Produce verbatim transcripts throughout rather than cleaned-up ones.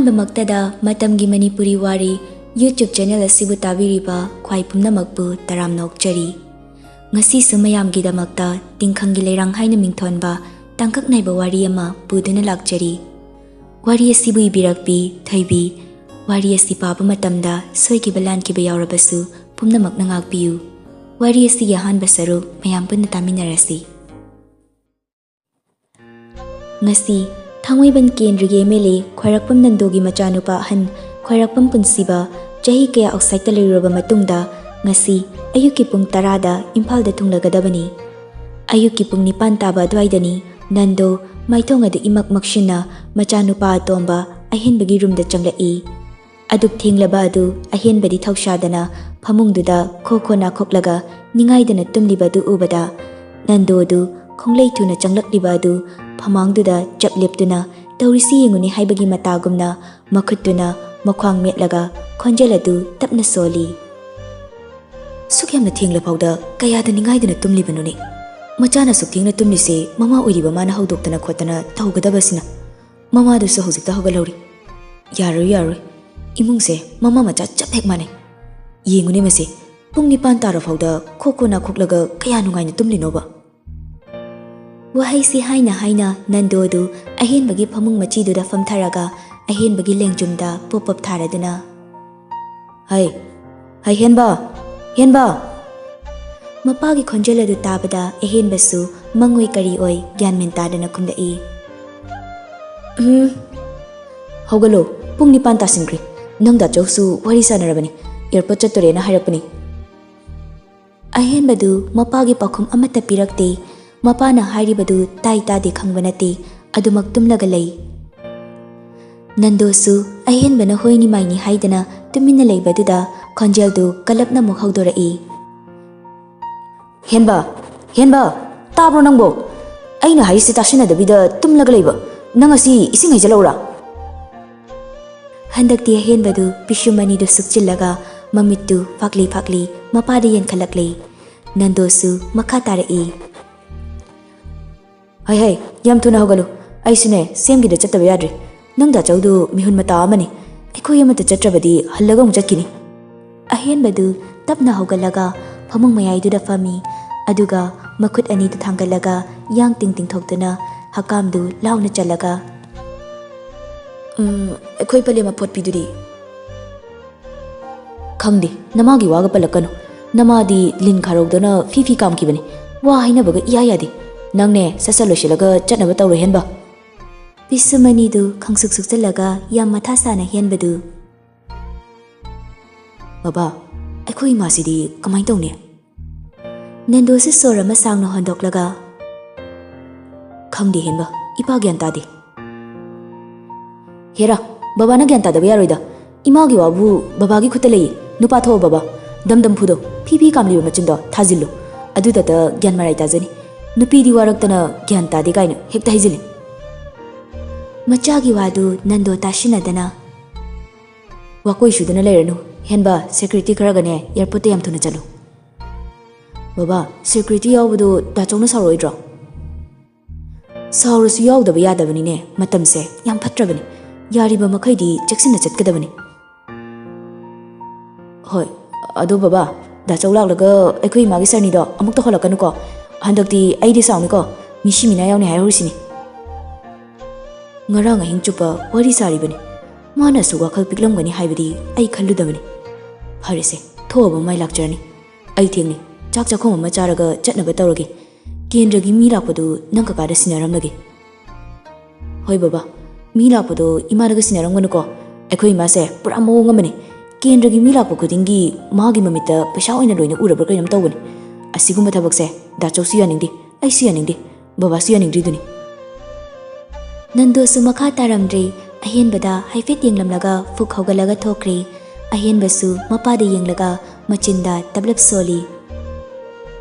ꯑꯍꯥꯟꯕꯃꯛꯇꯗ ꯃꯇꯝꯒꯤ ꯃꯅꯤꯄꯨꯔꯤ ꯋꯥꯔꯤ YouTube channel ꯑꯁꯤꯕꯨ ꯇꯥꯕꯤꯔꯤꯕ ꯈ꯭ꯋꯥꯏ ꯄꯨꯝꯅꯃꯛꯄꯨ ꯇꯔꯥꯝꯅ ꯑꯣꯛꯆꯔꯤ꯫ ꯉꯁꯤꯁꯨ ꯃꯌꯥꯝꯒꯤꯗꯃꯛꯇ ꯇꯤꯡꯈꯪꯒꯤ ꯂꯩꯔꯥꯡ ꯍꯥꯏꯅ ꯃꯤꯡꯊꯣꯟꯕ ꯇꯥꯡꯀꯛ ꯅꯥꯏꯕ ꯋꯥꯔꯤ ꯑꯃ ꯄꯨꯗꯨꯅ ꯂꯥꯛꯆꯔꯤ꯫ ꯋꯥꯔꯤ ꯑꯁꯤꯕꯨ ꯏꯕꯤꯔꯛꯄꯤ ꯊꯣꯏꯕꯤ꯫ ꯋꯥꯔꯤ ꯑꯁꯤ ꯄꯥꯕ ꯃꯇꯝꯗ ꯁꯣꯏꯈꯤꯕ ꯂꯥꯟꯈꯤꯕ ꯌꯥꯎꯔꯕꯁꯨ ꯄꯨꯝꯅꯃꯛꯅ ꯉꯥꯛꯄꯤꯌꯨ꯫ ꯋꯥꯔꯤ ꯑꯁꯤꯒꯤ ꯑꯍꯥꯟꯕ ꯁꯔꯨꯛ ꯃꯌꯥꯝ ꯄꯨꯟꯅ ꯇꯥꯃꯤꯟꯅꯔꯁꯤ꯫ ꯉꯁꯤ ꯊꯥꯡꯃꯩꯕꯟ ꯀꯦꯟꯗ꯭ꯔꯒꯤ MLA ꯈ꯭ꯋꯥꯏꯔꯥꯛꯄꯝ ꯅꯟꯗꯣꯒꯤ ꯃꯆꯥꯅꯨꯄꯥ ꯑꯍꯟ ꯈ꯭ꯋꯥꯏꯔꯥꯛꯄꯝ ꯄꯨꯟꯁꯤꯕ ꯆꯍꯤ ꯀꯌꯥ ꯑꯥꯎꯠꯁꯥꯏꯗꯇ ꯂꯩꯔꯨꯔꯕ ꯃꯇꯨꯡꯗ ꯉꯁꯤ ꯑꯌꯨꯛꯀꯤ ꯄꯨꯡ ꯇꯔꯥꯗ ꯏꯝꯐꯥꯜꯗ ꯊꯨꯡꯂꯒꯗꯕꯅꯤ꯫ ꯑꯌꯨꯛꯀꯤ ꯄꯨꯡ ꯅꯤꯄꯥꯟ ꯇꯥꯕ ꯑꯗꯨꯋꯥꯏꯗꯅꯤ ꯅꯟꯗꯣ ꯃꯥꯏꯊꯣꯡ ꯑꯗꯨ ꯏꯃꯛ ꯃꯛꯁꯤꯟꯅ ꯃꯆꯥꯅꯨꯄꯥ ꯑꯇꯣꯝꯕ ꯑꯍꯦꯟꯕꯒꯤ ꯔꯨꯝꯗ ꯆꯪꯂꯛꯏ꯫ ꯑꯗꯨꯛ ꯊꯦꯡꯂꯕ ꯑꯗꯨ ꯑꯍꯦꯟꯕꯗꯤ ꯊꯧꯁꯥꯗꯅ ꯐꯃꯨꯡꯗꯨꯗ ꯈꯣ ꯈꯣ ꯅꯥꯈꯣꯛꯂꯒ ꯅꯤꯡꯉꯥꯏꯗꯅ ꯇꯨꯝꯂꯤꯕ ꯑꯗꯨ ꯎꯕꯗ ꯅꯟꯗꯣꯗꯨ ꯈꯣꯡꯂꯩ ꯊꯨꯅ ꯆꯪꯂꯛꯂꯤꯕ ꯑꯗꯨ ꯐꯃꯥꯡꯗꯨꯗ ꯆꯞ ꯂꯦꯞꯇꯨꯅ ꯇꯧꯔꯤꯁꯤ ꯌꯦꯡꯉꯨꯅꯤ ꯍꯥꯏꯕꯒꯤ ꯃꯇꯥꯒꯨꯝꯅ ꯃꯈꯨꯠꯇꯨꯅ ꯃꯈ꯭ꯋꯥꯡ ꯃꯦꯠꯂꯒ ꯈꯣꯟꯖꯦꯜ ꯑꯗꯨ ꯇꯞꯅ ꯁꯣꯜꯂꯤ꯫ "ꯁꯨꯛ ꯌꯥꯝꯅ ꯊꯦꯡꯂꯐꯥꯎꯗ ꯀꯌꯥꯗ ꯅꯤꯡꯉꯥꯏꯗꯅ ꯇꯨꯝꯂꯤꯕꯅꯣꯅꯦ? ꯃꯆꯥꯅ ꯑꯁꯨꯛ ꯊꯦꯡꯅ ꯇꯨꯝꯂꯤꯁꯦ ꯃꯃꯥ ꯑꯣꯏꯔꯤꯕ ꯃꯥꯅ ꯍꯧꯗꯣꯛꯇꯅ ꯈꯣꯠꯇꯅ ꯇꯧꯒꯗꯕꯁꯤꯅ꯫ ꯃꯃꯥꯗꯨꯁꯨ ꯍꯧꯖꯤꯛꯇ ꯍꯧꯒꯠꯍꯧꯔꯤ꯫ ꯌꯥꯔꯣꯏ, ꯌꯥꯔꯣꯏ꯫ ꯏꯃꯨꯡꯁꯦ ꯃꯃꯥ ꯃꯆꯥ ꯆꯞ ꯍꯦꯛ ꯃꯥꯟꯅꯩ꯫ ꯌꯦꯡꯉꯨꯅꯦ ꯃꯁꯤ, ꯄꯨꯡ ꯅꯤꯄꯥꯟ ꯇꯥꯔꯐꯥꯎꯗ ꯈꯣꯛ ꯈꯣ ꯅꯥꯈꯣꯛꯂꯒ ꯀꯌꯥ ꯅꯨꯡꯉꯥꯏꯅ ꯇꯨꯝꯂꯤꯅꯣꯕ?" ꯋꯥꯍꯩꯁꯤ ꯍꯥꯏꯅ ꯍꯥꯏꯅ ꯅꯟꯗꯣꯗꯨ ꯑꯍꯦꯟꯕꯒꯤ ꯐꯃꯨꯡ ꯃꯆꯤꯗꯨꯗ ꯐꯝꯊꯔꯒ ꯑꯍꯦꯟꯕꯒꯤ ꯂꯦꯡꯖꯨꯝꯗ ꯄꯣꯞ ꯄꯣꯞ ꯊꯥꯔꯗꯨꯅ, "ꯍꯩ, ꯍꯩ ꯍꯦꯟꯕ, ꯍꯦꯟꯕ!" ꯃꯄꯥꯒꯤ ꯈꯣꯟꯖꯦꯜ ꯑꯗꯨ ꯇꯥꯕꯗ ꯑꯍꯦꯟꯕꯁꯨ ꯃꯪꯑꯣꯏ ꯀꯔꯤ ꯑꯣꯏ ꯒ꯭ꯌꯥꯟ ꯃꯦꯟ ꯇꯥꯗꯅ ꯈꯨꯝꯂꯛꯏ꯫ "ꯎꯝ, ꯍꯧꯒꯠꯂꯣ, ꯄꯨꯡ ꯅꯤꯄꯥꯟ ꯇꯥꯁꯤꯟꯈ꯭ꯔꯦ꯫ ꯅꯪ ꯗꯥꯆꯧꯁꯨ ꯋꯥꯔꯤ ꯁꯥꯟꯅꯔꯕꯅꯤ, ꯑꯦꯌꯥꯔꯄꯣꯔꯠ ꯆꯠꯇꯣꯔꯦꯅ ꯍꯥꯏꯔꯛꯄꯅꯤ꯫ ꯑꯍꯦꯟꯕꯗꯨ ꯃꯄꯥꯒꯤ ꯄꯥꯎꯈꯨꯝ ꯑꯃꯠꯇ ꯄꯤꯔꯛꯇꯦ꯫ ꯃꯄꯥꯅ ꯍꯥꯏꯔꯤꯕꯗꯨ ꯇꯥꯏ ꯇꯥꯗꯦ ꯈꯪꯕ ꯅꯠꯇꯦ, ꯑꯗꯨꯃꯛ ꯇꯨꯝꯂꯒ ꯂꯩ꯫ ꯅꯟꯗꯣꯁꯨ ꯑꯍꯦꯟꯕꯅ ꯍꯣꯏꯅꯤ ꯃꯥꯏꯅꯤ ꯍꯥꯏꯗꯅ ꯇꯨꯃꯤꯟꯅ ꯂꯩꯕꯗꯨꯗ ꯈꯣꯟꯖꯦꯜꯗꯨ ꯀꯜꯂꯞꯅ ꯑꯃꯨꯛ ꯍꯧꯗꯣꯔꯛꯏ꯫ "ꯍꯦꯟꯕ, ꯍꯦꯟꯕ, ꯇꯥꯕ꯭ꯔꯣ ꯅꯪꯕꯣ? ꯑꯩꯅ ꯍꯥꯏꯔꯤꯁꯤ ꯇꯥꯁꯤꯟꯅꯗꯕꯤꯗ ꯇꯨꯝꯂꯒ ꯂꯩꯕ ꯅꯪ ꯑꯁꯤ ꯏꯁꯤꯡ ꯍꯩꯖꯤꯜꯂꯛꯎꯔꯥ?" ꯍꯟꯗꯛꯇꯤ ꯑꯍꯦꯟꯕꯗꯨ ꯄꯤꯁꯨꯝ ꯑꯅꯤꯗꯨ ꯁꯨꯛꯆꯤꯜꯂꯒ ꯃꯃꯤꯠꯇꯨ ꯐꯥꯛꯂꯤ ꯐꯥꯛꯂꯤ ꯃꯄꯥꯗ ꯌꯦꯡꯈꯠꯂꯛꯂꯦ꯫ ꯅꯟꯗꯣꯁꯨ ꯃꯈꯥ ꯇꯥꯔꯛꯏ꯫ "ꯍꯩ ꯍꯩ, ꯌꯥꯝ ꯊꯨꯅ ꯍꯧꯒꯠꯂꯨ꯫ ꯑꯩꯁꯨꯅꯦ, ꯁꯦꯝꯒꯤꯗ ꯆꯠꯇꯕ ꯌꯥꯗ꯭ꯔꯤ꯫ "ꯅꯪ ꯗꯥꯆꯧꯗꯨ ꯃꯤꯍꯨꯟ ꯃꯇꯥ ꯑꯃꯅꯤ꯫ ꯑꯩꯈꯣꯏ ꯑꯃꯠꯇ ꯆꯠꯇ꯭ꯔꯕꯗꯤ ꯍꯜꯂꯒ ꯑꯃꯨꯛ ꯆꯠꯈꯤꯅꯤ꯫" ꯑꯍꯦꯟꯕꯗꯨ ꯇꯞꯅ ꯍꯧꯒꯠꯂꯒ ꯐꯃꯨꯡ ꯃꯌꯥꯏꯗꯨꯗ ꯐꯝꯃꯤ꯫ ꯑꯗꯨꯒ ꯃꯈꯨꯠ ꯑꯅꯤꯗꯨ ꯊꯥꯡꯒꯠꯂꯒ ꯌꯥꯡ ꯇꯤꯡ ꯇꯤꯡꯊꯣꯛꯇꯨꯅ ꯍꯛꯀꯥꯝꯗꯨ ꯂꯥꯎꯅ ꯆꯜꯂꯒ, "ꯎꯝ, ꯑꯩꯈꯣꯏ ꯄꯂꯦꯝ ꯑꯐꯣꯠꯄꯤꯗꯨꯗꯤ?" "ꯈꯪꯗꯦ, ꯅꯃꯥꯒꯤ ꯋꯥꯒ ꯄꯜꯂꯛꯀꯅꯨ꯫ ꯅꯃꯥꯗꯤ ꯂꯤꯟ ꯈꯥꯔꯧꯗꯧꯅ ꯐꯤ ꯐꯤ ꯀꯥꯝꯈꯤꯕꯅꯤ꯫ ꯋꯥ ꯍꯥꯏꯅꯕꯒ ꯏꯌꯥ ꯌꯥꯗꯦ꯫ ꯅꯪꯅꯦ, ꯁꯠ ꯁꯠ ꯂꯣꯏꯁꯤꯜꯂꯒ ꯆꯠꯅꯕ ꯇꯧꯔꯣ, ꯍꯦꯟꯕ꯫" ꯄꯤꯁꯨꯝ ꯑꯅꯤꯗꯨ ꯈꯪꯁꯨꯛ ꯁꯨꯛꯆꯜꯂꯒ ꯌꯥꯝ ꯃꯊꯥ ꯁꯥꯅ ꯍꯦꯟꯕꯗꯨ꯫ "ꯕꯕꯥ, ꯑꯩꯈꯣꯏ ꯏꯃꯥꯁꯤꯗꯤ ꯀꯃꯥꯏꯅ ꯇꯧꯅꯤ?" ꯅꯟꯗꯨꯁꯨ ꯁꯣꯔ ꯑꯃ ꯁꯥꯡꯅ ꯍꯣꯟꯗꯣꯛꯂꯒ, "ꯈꯪꯗꯦ, ꯍꯦꯟꯕ, ꯏꯄꯥ ꯒ꯭ꯌꯥꯟ ꯇꯥꯗꯦ꯫" "ꯍꯦꯔꯥ, ꯕꯕꯥꯅ ꯒ꯭ꯌꯥꯟ ꯇꯥꯗꯕ ꯌꯥꯔꯣꯏꯗ꯫ ꯏꯃꯥꯒꯤ ꯋꯥꯕꯨ ꯕꯕꯥꯒꯤ ꯈꯨꯠꯇ ꯂꯩꯌꯦ꯫ ꯅꯨꯄꯥ ꯊꯣꯛꯑꯣ ꯕꯕꯥ꯫ ꯗꯝ ꯗꯝ ꯐꯨꯗꯣ꯫ ꯐꯤ ꯐꯤ ꯀꯥꯝꯂꯤꯕ ꯃꯆꯤꯟꯗꯣ ꯊꯥꯖꯤꯜꯂꯨ꯫ ꯑꯗꯨꯗꯇ ꯒ꯭ꯌꯥꯟ ꯃꯔꯥꯏ ꯇꯥꯖꯅꯤ꯫ ꯅꯨꯄꯤꯗꯤ ꯋꯥꯔꯛꯇꯅ ꯒ꯭ꯌꯥꯟ ꯇꯥꯗꯦ ꯀꯥꯏꯅ ꯍꯦꯛꯇ ꯍꯥꯏꯖꯤꯜꯂꯤ꯫" ꯃꯆꯥꯒꯤ ꯋꯥꯗꯨ ꯅꯟꯗꯣ ꯇꯥꯁꯤꯟꯅꯗꯅ, "ꯋꯥꯀꯣꯏ ꯁꯨꯗꯅ ꯂꯩꯔꯅꯨ꯫ ꯍꯦꯟꯕ, ꯁꯦꯀ꯭ꯌꯨꯔꯤꯇꯤ ꯈꯔꯒꯅꯦ, ꯑꯦꯌꯥꯔꯄꯣꯔꯠꯇ ꯌꯥꯝ ꯊꯨꯅ ꯆꯠꯂꯨ꯫" "ꯕꯕꯥ, ꯁꯦꯀ꯭ꯌꯨꯔꯤꯇꯤ ꯌꯥꯎꯕꯗꯣ ꯗꯥꯆꯧꯅ ꯁꯥꯎꯔꯣꯏꯗ꯭ꯔꯣ?" "ꯁꯥꯎꯔꯁꯨ ꯌꯥꯎꯗꯕ ꯌꯥꯗꯕꯅꯤꯅꯦ, ꯃꯇꯝꯁꯦ ꯌꯥꯝ ꯐꯠꯇ꯭ꯔꯕꯅꯤ꯫ ꯌꯥꯔꯤꯕ ꯃꯈꯩꯗꯤ ꯆꯦꯛꯁꯤꯟꯅ ꯆꯠꯀꯗꯕꯅꯤ꯫" "ꯍꯣꯏ, ꯑꯗꯣ ꯕꯕꯥ, ꯗꯥꯆꯧ ꯂꯥꯛꯂꯒ ꯑꯩꯈꯣꯏ ꯏꯃꯥꯒꯤ ꯁꯔꯅꯤꯗꯣ ꯑꯃꯨꯛ ꯇꯧꯍꯜꯂꯛꯀꯅꯨꯀꯣ꯫ ꯍꯟꯗꯛꯇꯤ ꯑꯩꯗꯤ ꯁꯥꯎꯅꯤꯀꯣ, ꯃꯤꯁꯤ ꯃꯤꯅꯥ ꯌꯥꯎꯅꯤ ꯍꯥꯏꯍꯧꯔꯤꯁꯤꯅꯤ꯫ ꯉꯔꯥꯡ ꯑꯍꯤꯡ ꯆꯨꯞꯄ ꯋꯥꯔꯤ ꯁꯥꯔꯤꯕꯅꯤ꯫ ꯃꯥꯅꯁꯨ ꯋꯥꯈꯜ ꯄꯤꯛꯂꯝꯒꯅꯤ ꯍꯥꯏꯕꯗꯤ ꯑꯩ ꯈꯜꯂꯨꯗꯕꯅꯤ꯫ ꯐꯔꯦꯁꯦ, ꯊꯣꯛꯑꯕ ꯃꯥꯏ ꯂꯥꯛꯆꯔꯅꯤ꯫ ꯑꯩ ꯊꯦꯡꯅꯤ, ꯆꯥꯛ ꯆꯥꯛꯈꯨꯝ ꯑꯃ ꯆꯥꯔꯒ ꯆꯠꯅꯕ ꯇꯧꯔꯒꯦ꯫ ꯀꯦꯟꯗ꯭ꯔꯒꯤ ꯃꯤ ꯂꯥꯛꯄꯗꯨ ꯅꯪ ꯀꯀꯥꯗ ꯁꯤꯟꯅꯔꯝꯂꯒꯦ꯫" "ꯍꯣꯏ ꯕꯕꯥ, ꯃꯤ ꯂꯥꯛꯄꯗꯣ ꯏꯃꯥꯗꯒ ꯁꯤꯟꯅꯔꯝꯒꯅꯨꯀꯣ꯫ ꯑꯩꯈꯣꯏ ꯏꯃꯥꯁꯦ ꯄꯨꯔꯥ ꯃꯑꯣꯡ ꯑꯃꯅꯤ꯫ ꯀꯦꯟꯗ꯭ꯔꯒꯤ ꯃꯤ ꯂꯥꯛꯄ ꯈꯨꯗꯤꯡꯒꯤ ꯃꯥꯒꯤ ꯃꯃꯤꯠꯇ ꯄꯩꯁꯥ ꯑꯣꯏꯅ ꯂꯣꯏꯅ ꯎꯔꯕ꯭ꯔꯥ ꯀꯩꯅꯣꯝ ꯇꯧꯕꯅꯤ꯫ ꯑꯁꯤꯒꯨꯝꯕ ꯊꯕꯛꯁꯦ ꯗꯥꯆꯧꯁꯨ ꯌꯥꯅꯤꯡꯗꯦ, ꯑꯩꯁꯨ ꯌꯥꯅꯤꯡꯗꯦ, ꯕꯕꯥꯁꯨ ꯌꯥꯅꯤꯡꯗ꯭ꯔꯤꯗꯨꯅꯤ꯫" ꯅꯟꯗꯣꯁꯨ ꯃꯈꯥ ꯇꯥꯔꯝꯗ꯭ꯔꯦ꯫ ꯑꯍꯦꯟꯕꯗ ꯍꯥꯏꯐꯦꯠ ꯌꯦꯡꯂꯝꯂꯒ ꯐꯨꯛ ꯍꯧꯒꯠꯂꯒ ꯊꯣꯛꯈ꯭ꯔꯦ꯫ ꯑꯍꯦꯟꯕꯁꯨ ꯃꯄꯥꯗ ꯌꯦꯡꯂꯒ ꯃꯆꯤꯟꯗ ꯇꯞꯂꯞ ꯁꯣꯜꯂꯤ꯫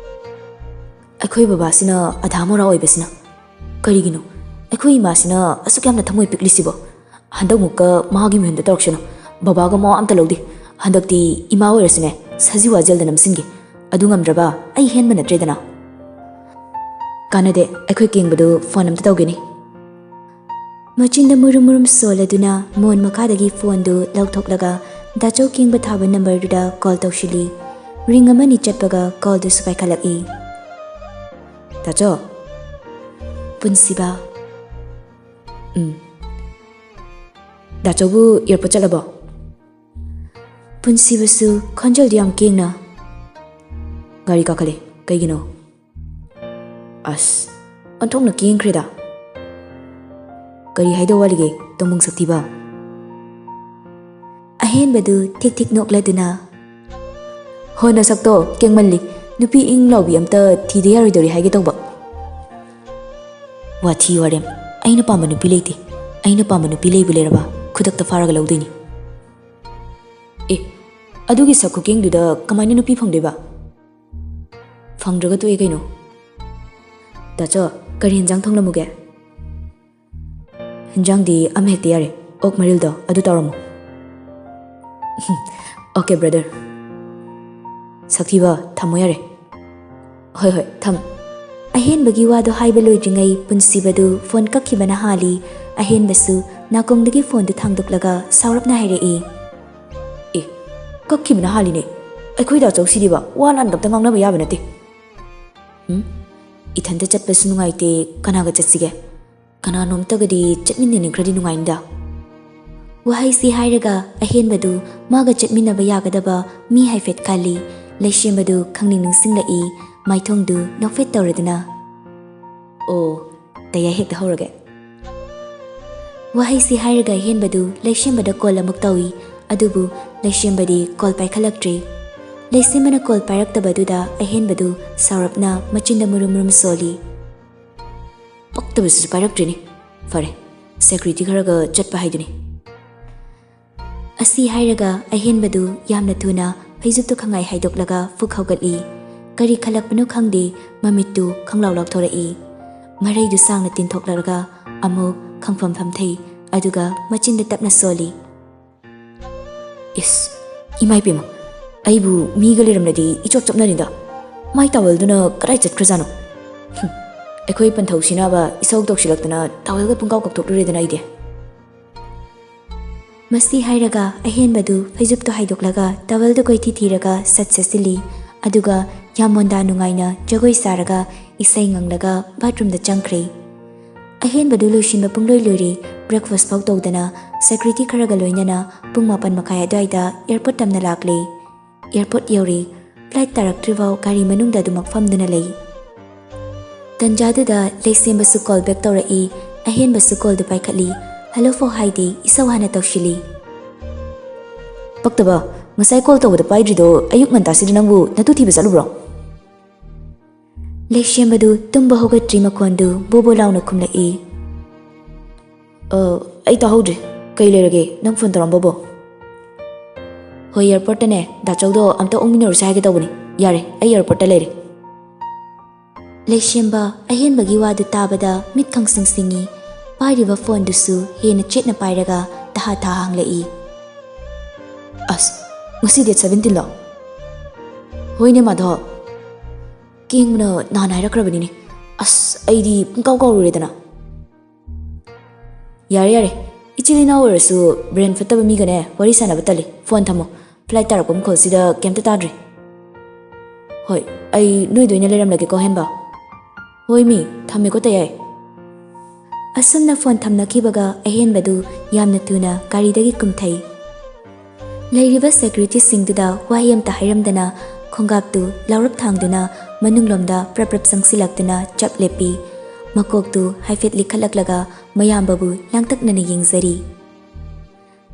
"ꯑꯩꯈꯣꯏ ꯕꯕꯥꯁꯤꯅ ꯑꯙꯥ ꯃꯣꯔꯥ ꯑꯣꯏꯕꯁꯤꯅ꯫ ꯀꯔꯤꯒꯤꯅꯣ ꯑꯩꯈꯣꯏ ꯏꯃꯥꯁꯤꯅ ꯑꯁꯨꯛ ꯌꯥꯝꯅ ꯊꯃꯣꯏ ꯄꯤꯛꯂꯤꯁꯤꯕꯣ? ꯍꯟꯗꯛꯃꯨꯛꯀ ꯃꯥꯒꯤ ꯃꯤꯍꯨꯟꯗ ꯇꯧꯔꯛꯁꯅꯨ꯫ ꯕꯕꯥꯒ ꯃꯋꯥ ꯑꯝꯇ ꯂꯧꯗꯦ꯫ ꯍꯟꯗꯛꯇꯤ ꯏꯃꯥ ꯑꯣꯏꯔꯁꯨꯅꯦ, ꯁꯖꯤꯋꯥ ꯖꯦꯜꯗ ꯅꯝꯁꯤꯟꯒꯦ꯫ ꯑꯗꯨ ꯉꯝꯗ꯭ꯔꯕ ꯑꯩ ꯍꯦꯟꯕ ꯅꯠꯇ꯭ꯔꯦꯗꯅ꯫" "ꯀꯥꯟꯅꯗꯦ, ꯑꯩꯈꯣꯏ ꯀꯦꯡꯕꯗꯨ ꯐꯣꯟ ꯑꯝꯇ ꯇꯧꯒꯦꯅꯦ꯫" ꯃꯆꯤꯟꯗ ꯃꯨꯔꯨꯝ ꯃꯨꯔꯨꯝ ꯁꯣꯜꯂꯗꯨꯅ ꯃꯣꯟ ꯃꯈꯥꯗꯒꯤ ꯐꯣꯟꯗꯨ ꯂꯧꯊꯣꯛꯂꯒ ꯗꯥꯆꯧ ꯀꯦꯡꯕ ꯊꯥꯕ ꯅꯝꯕꯔꯗꯨꯗ ꯀꯣꯜ ꯇꯧꯁꯤꯜꯂꯤ꯫ ꯔꯤꯡ ꯑꯃꯅꯤ ꯆꯠꯄꯒ ꯀꯣꯜꯗꯨꯁꯨ ꯄꯥꯏꯈꯠꯂꯛꯏ꯫ "ꯗꯥꯆꯧ?" "ꯄꯨꯟꯁꯤꯕ?" "ꯎꯝ꯫ ꯗꯥꯆꯧꯕꯨ ꯑꯦꯌꯥꯔꯄꯣꯔꯠ ꯆꯠꯂꯕꯣ?" ꯄꯨꯟꯁꯤꯕꯁꯨ ꯈꯣꯟꯖꯦꯜꯗꯨ ꯌꯥꯝ ꯀꯦꯡꯅ, "ꯒꯥꯔꯤ ꯀꯥꯈꯠꯂꯦ꯫ ꯀꯩꯒꯤꯅꯣ?" "ꯑꯁ, ꯑꯣꯟꯊꯣꯛꯅ ꯀꯦꯡꯈ꯭ꯔꯦꯗ꯫ ꯀꯔꯤ ꯍꯥꯏꯗꯧ ꯋꯥꯠꯂꯤꯒꯦ, ꯇꯣꯝꯕꯨꯡ ꯁꯛꯊꯤꯕ?" ꯑꯍꯦꯟꯕꯗꯨ ꯊꯤꯛ ꯊꯤꯛ ꯅꯣꯛꯂꯗꯨꯅ, "ꯍꯣ, ꯅꯁꯛꯇꯣ ꯀꯦꯡꯃꯜꯂꯤ꯫ ꯅꯨꯄꯤ ꯏꯪ ꯂꯥꯎꯕꯤ ꯑꯝꯇ ꯊꯤꯗ ꯌꯥꯔꯣꯏꯗꯧꯔꯤ ꯍꯥꯏꯒꯦ ꯇꯧꯕ꯫ ꯋꯥꯊꯤ ꯋꯥꯔꯦꯝ꯫ ꯑꯩꯅ ꯄꯥꯝꯕ ꯅꯨꯄꯤ ꯂꯩꯇꯦ꯫ ꯑꯩꯅ ꯄꯥꯝꯕ ꯅꯨꯄꯤ ꯂꯩꯕꯨ ꯂꯩꯔꯕ ꯈꯨꯗꯛꯇ ꯐꯥꯔꯒ ꯂꯧꯗꯣꯏꯅꯤ꯫ ꯑꯦ, ꯑꯗꯨꯒꯤ ꯁꯛ ꯈꯨꯀꯦꯡꯗꯨꯗ ꯀꯃꯥꯏꯅ ꯅꯨꯄꯤ ꯐꯪꯗꯣꯏꯕ? ꯐꯪꯗ꯭ꯔꯒ ꯇꯣꯛꯑꯦ ꯀꯩꯅꯣ꯫ ꯗꯥꯆꯧ, ꯀꯔꯤ ꯌꯦꯟꯖꯥꯡ ꯊꯣꯡꯂꯝꯃꯨꯒꯦ?" "ꯍꯤꯟꯖꯥꯡꯗꯤ ꯑꯃ ꯍꯦꯛꯇ ꯌꯥꯔꯦ꯫ ꯑꯣꯛ ꯃꯔꯤꯜꯗꯣ ꯑꯗꯨ ꯇꯧꯔꯝꯃꯣ꯫" "Okay, brother. ꯁꯛꯊꯤꯕ, ꯊꯝꯃꯣ ꯌꯥꯔꯦ꯫" "ꯍꯣꯏ, ꯍꯣꯏ, ꯊꯝ꯫" ꯑꯍꯦꯟꯕꯒꯤ ꯋꯥꯗꯣ ꯍꯥꯏꯕ ꯂꯣꯏꯗ꯭ꯔꯤꯉꯩ ꯄꯨꯟꯁꯤꯕꯗꯨ ꯐꯣꯟ ꯀꯛꯈꯤꯕꯅ ꯍꯥꯜꯂꯤ꯫ ꯑꯍꯦꯟꯕꯁꯨ ꯅꯥꯀꯣꯡꯗꯒꯤ ꯐꯣꯟꯗꯨ ꯊꯥꯡꯗꯣꯛꯂꯒ ꯁꯥꯎꯔꯞꯅ ꯍꯥꯏꯔꯛꯏ, "ꯑꯦ, ꯀꯛꯈꯤꯕꯅ ꯍꯥꯜꯂꯤꯅꯦ꯫ ꯑꯩꯈꯣꯏ ꯗꯥꯆꯧꯁꯤꯗꯤꯕ ꯋꯥ ꯂꯥꯟꯗ ꯑꯝꯇ ꯉꯥꯡꯅꯕ ꯌꯥꯕ ꯅꯠꯇꯦ꯫ ꯎꯝ, ꯏꯊꯟꯇ ꯆꯠꯄꯁꯨ ꯅꯨꯡꯉꯥꯏꯇꯦ, ꯀꯅꯥꯒ ꯆꯠꯁꯤꯒꯦ? ꯀꯅꯥꯅꯣꯝꯇꯒꯗꯤ ꯆꯠꯃꯤꯟꯅꯅꯤꯡꯈ꯭ꯔꯗꯤ ꯅꯨꯡꯉꯥꯏꯅꯤꯗ꯫" ꯋꯥꯍꯩꯁꯤ ꯍꯥꯏꯔꯒ ꯑꯍꯦꯟꯕꯗꯨ ꯃꯥꯒ ꯆꯠꯃꯤꯟꯅꯕ ꯌꯥꯒꯗꯕ ꯃꯤ ꯍꯥꯏꯐꯦꯠ ꯈꯜꯂꯤ꯫ ꯂꯩꯁꯦꯝꯕꯗꯨ ꯈꯪꯅꯤꯡ ꯅꯤꯡꯁꯤꯡꯂꯛꯏ꯫ ꯃꯥꯏꯊꯣꯡꯗꯨ ꯅꯣꯛꯐꯦꯠ ꯇꯧꯔꯗꯨꯅ, "ꯑꯣ, ꯇꯌꯥꯏ ꯍꯦꯛꯇ ꯍꯧꯔꯒꯦ꯫" ꯋꯥꯍꯩꯁꯤ ꯍꯥꯏꯔꯒ ꯑꯍꯦꯟꯕꯗꯨ ꯂꯩꯁꯦꯝꯕꯗ ꯀꯣꯜ ꯑꯃꯨꯛ ꯇꯧꯏ꯫ ꯑꯗꯨꯕꯨ ꯂꯩꯁꯦꯝꯕꯗꯤ ꯀꯣꯜ ꯄꯥꯏꯈꯠꯂꯛꯇ꯭ꯔꯦ꯫ ꯂꯩꯁꯦꯝꯕꯅ ꯀꯣꯜ ꯄꯥꯏꯔꯛꯇꯕꯗꯨꯗ ꯑꯍꯦꯟꯕꯗꯨ ꯁꯥꯎꯔꯞꯅ ꯃꯆꯤꯟꯗ ꯃꯨꯔꯨꯝ ꯃꯨꯔꯨꯝ ꯁꯣꯜꯂꯤ꯫ "ꯄꯛꯇꯕꯁꯤꯁꯨ ꯄꯥꯏꯔꯛꯇ꯭ꯔꯤꯅꯤ꯫ ꯐꯔꯦ, ꯁꯦꯀ꯭ꯌꯨꯔꯤꯇꯤ ꯈꯔꯒ ꯆꯠꯄ ꯍꯥꯏꯗꯨꯅꯤ꯫" ꯑꯁꯤ ꯍꯥꯏꯔꯒ ꯑꯍꯦꯟꯕꯗꯨ ꯌꯥꯝꯅ ꯊꯨꯅ ꯐꯩꯖꯨꯞꯇꯨ ꯈꯪꯉꯥꯏ ꯍꯥꯏꯗꯣꯛꯂꯒ ꯐꯨꯛ ꯍꯧꯒꯠꯂꯤ꯫ ꯀꯔꯤ ꯈꯜꯂꯛꯄꯅꯣ ꯈꯪꯗꯦ, ꯃꯃꯤꯠꯇꯨ ꯈꯪꯂꯥꯎ ꯂꯥꯎꯊꯣꯔꯛꯏ꯫ ꯃꯔꯩꯗꯨ ꯁꯥꯡꯅ ꯇꯤꯟꯊꯣꯛꯂꯒ ꯑꯃꯨꯛ ꯈꯪꯐꯝ ꯐꯝꯊꯩ, ꯑꯗꯨꯒ ꯃꯆꯤꯟꯗ ꯇꯞꯅ ꯁꯣꯜꯂꯤ꯫ "ꯏꯁ, ꯏꯃꯥ ꯏꯄꯦꯝꯃ, ꯑꯩꯕꯨ ꯃꯤꯒ ꯂꯩꯔꯝꯂꯗꯤ ꯏꯆꯣꯞ ꯆꯣꯞꯅꯔꯤꯗ꯫ ꯃꯥꯏ ꯇꯥꯋꯦꯜꯗꯨꯅ ꯀꯗꯥꯏ ꯆꯠꯈ꯭ꯔꯖꯥꯠꯅꯣ? ꯍꯨꯝ, ꯑꯩꯈꯣꯏ ꯄꯟꯊꯧꯁꯤꯅꯕ ꯏꯁꯧ ꯇꯧꯁꯤꯜꯂꯛꯇꯅ ꯇꯥꯋꯦꯜꯒ ꯄꯨꯡꯀꯥꯎ ꯀꯥꯎꯊꯣꯛꯂꯨꯔꯦꯗꯅ ꯑꯩꯗꯤ꯫ ꯃꯁꯤ ꯍꯥꯏꯔꯒ ꯑꯍꯦꯟꯕꯗꯨ ꯐꯩꯖꯨꯞꯇꯣ ꯍꯥꯏꯗꯣꯛꯂꯒ ꯇꯥꯋꯦꯜꯗꯨ ꯀꯣꯏꯊꯤ ꯊꯤꯔꯒ ꯁꯠ ꯁꯠꯆꯤꯜꯂꯤ꯫ ꯑꯗꯨꯒ ꯌꯥꯝ ꯃꯣꯟꯗꯥ ꯅꯨꯡꯉꯥꯏꯅ ꯖꯒꯣꯏ ꯁꯥꯔꯒ ꯏꯁꯩ ꯉꯪꯂꯒ ꯕꯥꯠꯔꯨꯝꯗ ꯆꯪꯈ꯭ꯔꯦ꯫ ꯑꯍꯦꯟꯕꯗꯨ ꯂꯣꯏꯁꯤꯟꯕ ꯄꯨꯡꯂꯣꯏ ꯂꯣꯏꯔꯦ꯫ ꯕ꯭ꯔꯦꯛꯐꯥꯁ ꯐꯥꯎ ꯇꯧꯗꯅ ꯁꯦꯀ꯭ꯌꯨꯔꯤꯇꯤ ꯈꯔꯒ ꯂꯣꯏꯅꯅ ꯄꯨꯡ ꯃꯥꯄꯟ ꯃꯈꯥꯏ ꯑꯗꯨꯋꯥꯏꯗ ꯑꯦꯌꯔꯄꯣꯔꯠ ꯇꯝꯅ ꯂꯥꯛꯂꯦ꯫ ꯑꯦꯌꯔꯄꯣꯔꯠ ꯌꯧꯔꯦ꯫ ꯐ꯭ꯂꯥꯏꯠ ꯇꯥꯔꯛꯇ꯭ꯔꯤꯐꯥꯎ ꯒꯥꯔꯤ ꯃꯅꯨꯡꯗ ꯑꯗꯨꯃꯛ ꯐꯝꯗꯨꯅ ꯂꯩ꯫ ꯇꯟꯖꯥꯗꯨꯗ ꯂꯩꯁꯦꯝꯕꯁꯨ ꯀꯣꯜ ꯕꯦꯛ ꯇꯧꯔꯛꯏ꯫ ꯑꯍꯦꯟꯕꯁꯨ ꯀꯣꯜꯗꯨ ꯄꯥꯏꯈꯠꯂꯤ꯫ ꯍꯜꯂꯣ ꯐꯥꯎ ꯍꯥꯏꯗꯦ, ꯏꯁꯧ ꯍꯥꯟꯅ ꯇꯧꯁꯤꯜꯂꯤ꯫ ꯄꯛꯇꯕ, ꯉꯁꯥꯏ ꯀꯣꯜ ꯇꯧꯕꯗ ꯄꯥꯏꯗ꯭ꯔꯤꯗꯣ ꯑꯌꯨꯛ ꯉꯟꯇꯥꯁꯤꯗ ꯅꯪꯕꯨ ꯅꯇꯨ ꯊꯤꯕ ꯆꯠꯂꯨꯕ꯭ꯔꯣ? ꯂꯩꯁꯦꯝꯕꯗꯨ ꯇꯨꯝꯕ ꯍꯧꯒꯠꯇ꯭ꯔꯤ ꯃꯈꯣꯟꯗꯨ ꯕꯣꯕꯣ ꯂꯥꯎꯅ ꯈꯨꯝꯂꯛꯏ꯫ "ꯑ, ꯑꯩ ꯇꯥꯍꯧꯗ꯭ꯔꯦ꯫ ꯀꯩ ꯂꯩꯔꯒꯦ? ꯅꯪ ꯐꯣꯟ ꯇꯧꯔꯝꯕꯕꯣ?" "ꯍꯣꯏ, ꯑꯦꯌꯔꯄꯣꯔꯠꯇꯅꯦ꯫ ꯗꯥꯆꯧꯗꯣ ꯑꯝꯇ ꯑꯣꯛꯃꯤꯟꯅꯔꯨꯁꯦ ꯍꯥꯏꯒꯦ ꯇꯧꯕꯅꯤ꯫ ꯌꯥꯔꯦ, ꯑꯩ ꯑꯦꯌꯔꯄꯣꯔꯠꯇ ꯂꯩꯔꯦ꯫" ꯂꯩꯁꯦꯝꯕ ꯑꯍꯦꯟꯕꯒꯤ ꯋꯥꯗꯨ ꯇꯥꯕꯗ ꯃꯤꯠ ꯈꯪꯁꯤꯡ ꯁꯤꯡꯏ꯫ ꯄꯥꯏꯔꯤꯕ ꯐꯣꯟꯗꯨꯁꯨ ꯍꯦꯟꯅ ꯆꯦꯠꯅ ꯄꯥꯏꯔꯒ ꯇꯍꯥ ꯇꯍꯥ ꯍꯪꯂꯛꯏ꯫ "ꯑꯁ, ꯉꯁꯤ ꯗꯦꯠ ꯁꯚꯦꯟꯇꯤꯟꯂꯣ? ꯍꯣꯏꯅꯦ ꯃꯥꯙꯕ, ꯀꯦꯡꯕꯅ ꯅꯍꯥꯟ ꯍꯥꯏꯔꯛꯈ꯭ꯔꯕꯅꯤꯅꯦ꯫ ꯑꯁ, ꯑꯩꯗꯤ ꯄꯨꯡꯀꯥꯎ ꯀꯥꯎꯔꯨꯔꯦꯗꯅ꯫" "ꯌꯥꯔꯦ, ꯌꯥꯔꯦ꯫ ꯏꯆꯤꯜ ꯏꯅꯥꯎ ꯑꯣꯏꯔꯁꯨ ꯕ꯭ꯔꯦꯟ ꯐꯠꯇꯕ ꯃꯤꯒꯅꯦ ꯋꯥꯔꯤ ꯁꯥꯟꯅꯕ ꯇꯜꯂꯤ꯫ ꯐꯣꯟ ꯊꯝꯃꯣ꯫ ꯐ꯭ꯂꯥꯏꯠ ꯇꯥꯔꯛꯄ ꯃꯈꯣꯜꯁꯤꯗ ꯀꯩꯝꯇ ꯇꯥꯗ꯭ꯔꯦ꯫ ꯍꯣꯏ, ꯑꯩ ꯅꯣꯏꯗ ꯑꯣꯏꯅ ꯂꯩꯔꯝꯂꯒꯦꯀꯣ, ꯍꯦꯝꯕ꯫" "ꯍꯣꯏ ꯃꯤ, ꯊꯝꯃꯦꯀꯣ ꯇꯌꯥꯏ꯫" ꯑꯁꯨꯝꯅ ꯐꯣꯟ ꯊꯝꯅꯈꯤꯕꯒ ꯑꯍꯦꯟꯕꯗꯨ ꯌꯥꯝꯅ ꯊꯨꯅ ꯒꯥꯔꯤꯗꯒꯤ ꯀꯨꯝꯊꯩ꯫ ꯂꯩꯔꯤꯕ ꯁꯦꯀ꯭ꯌꯨꯔꯤꯇꯤꯁꯤꯡꯗꯨꯗ ꯋꯥꯍꯩ ꯑꯃꯇ ꯍꯥꯏꯔꯝꯗꯅ ꯈꯣꯡꯒꯥꯞꯇꯨ ꯂꯥꯎꯔꯞ ꯊꯥꯡꯗꯨꯅ ꯃꯅꯨꯡꯂꯣꯝꯗ ꯄ꯭ꯔꯞ ꯄ꯭ꯔꯞ ꯆꯪꯁꯤꯜꯂꯛꯇꯨꯅ ꯆꯞ ꯂꯦꯞꯄꯤ꯫ ꯃꯀꯣꯛꯇꯨ ꯍꯥꯏꯐꯦꯠ ꯂꯤꯈꯠꯂꯛꯂꯒ ꯃꯌꯥꯝꯕꯕꯨ ꯂꯥꯡꯇꯛꯅꯅ ꯌꯦꯡꯖꯔꯤ꯫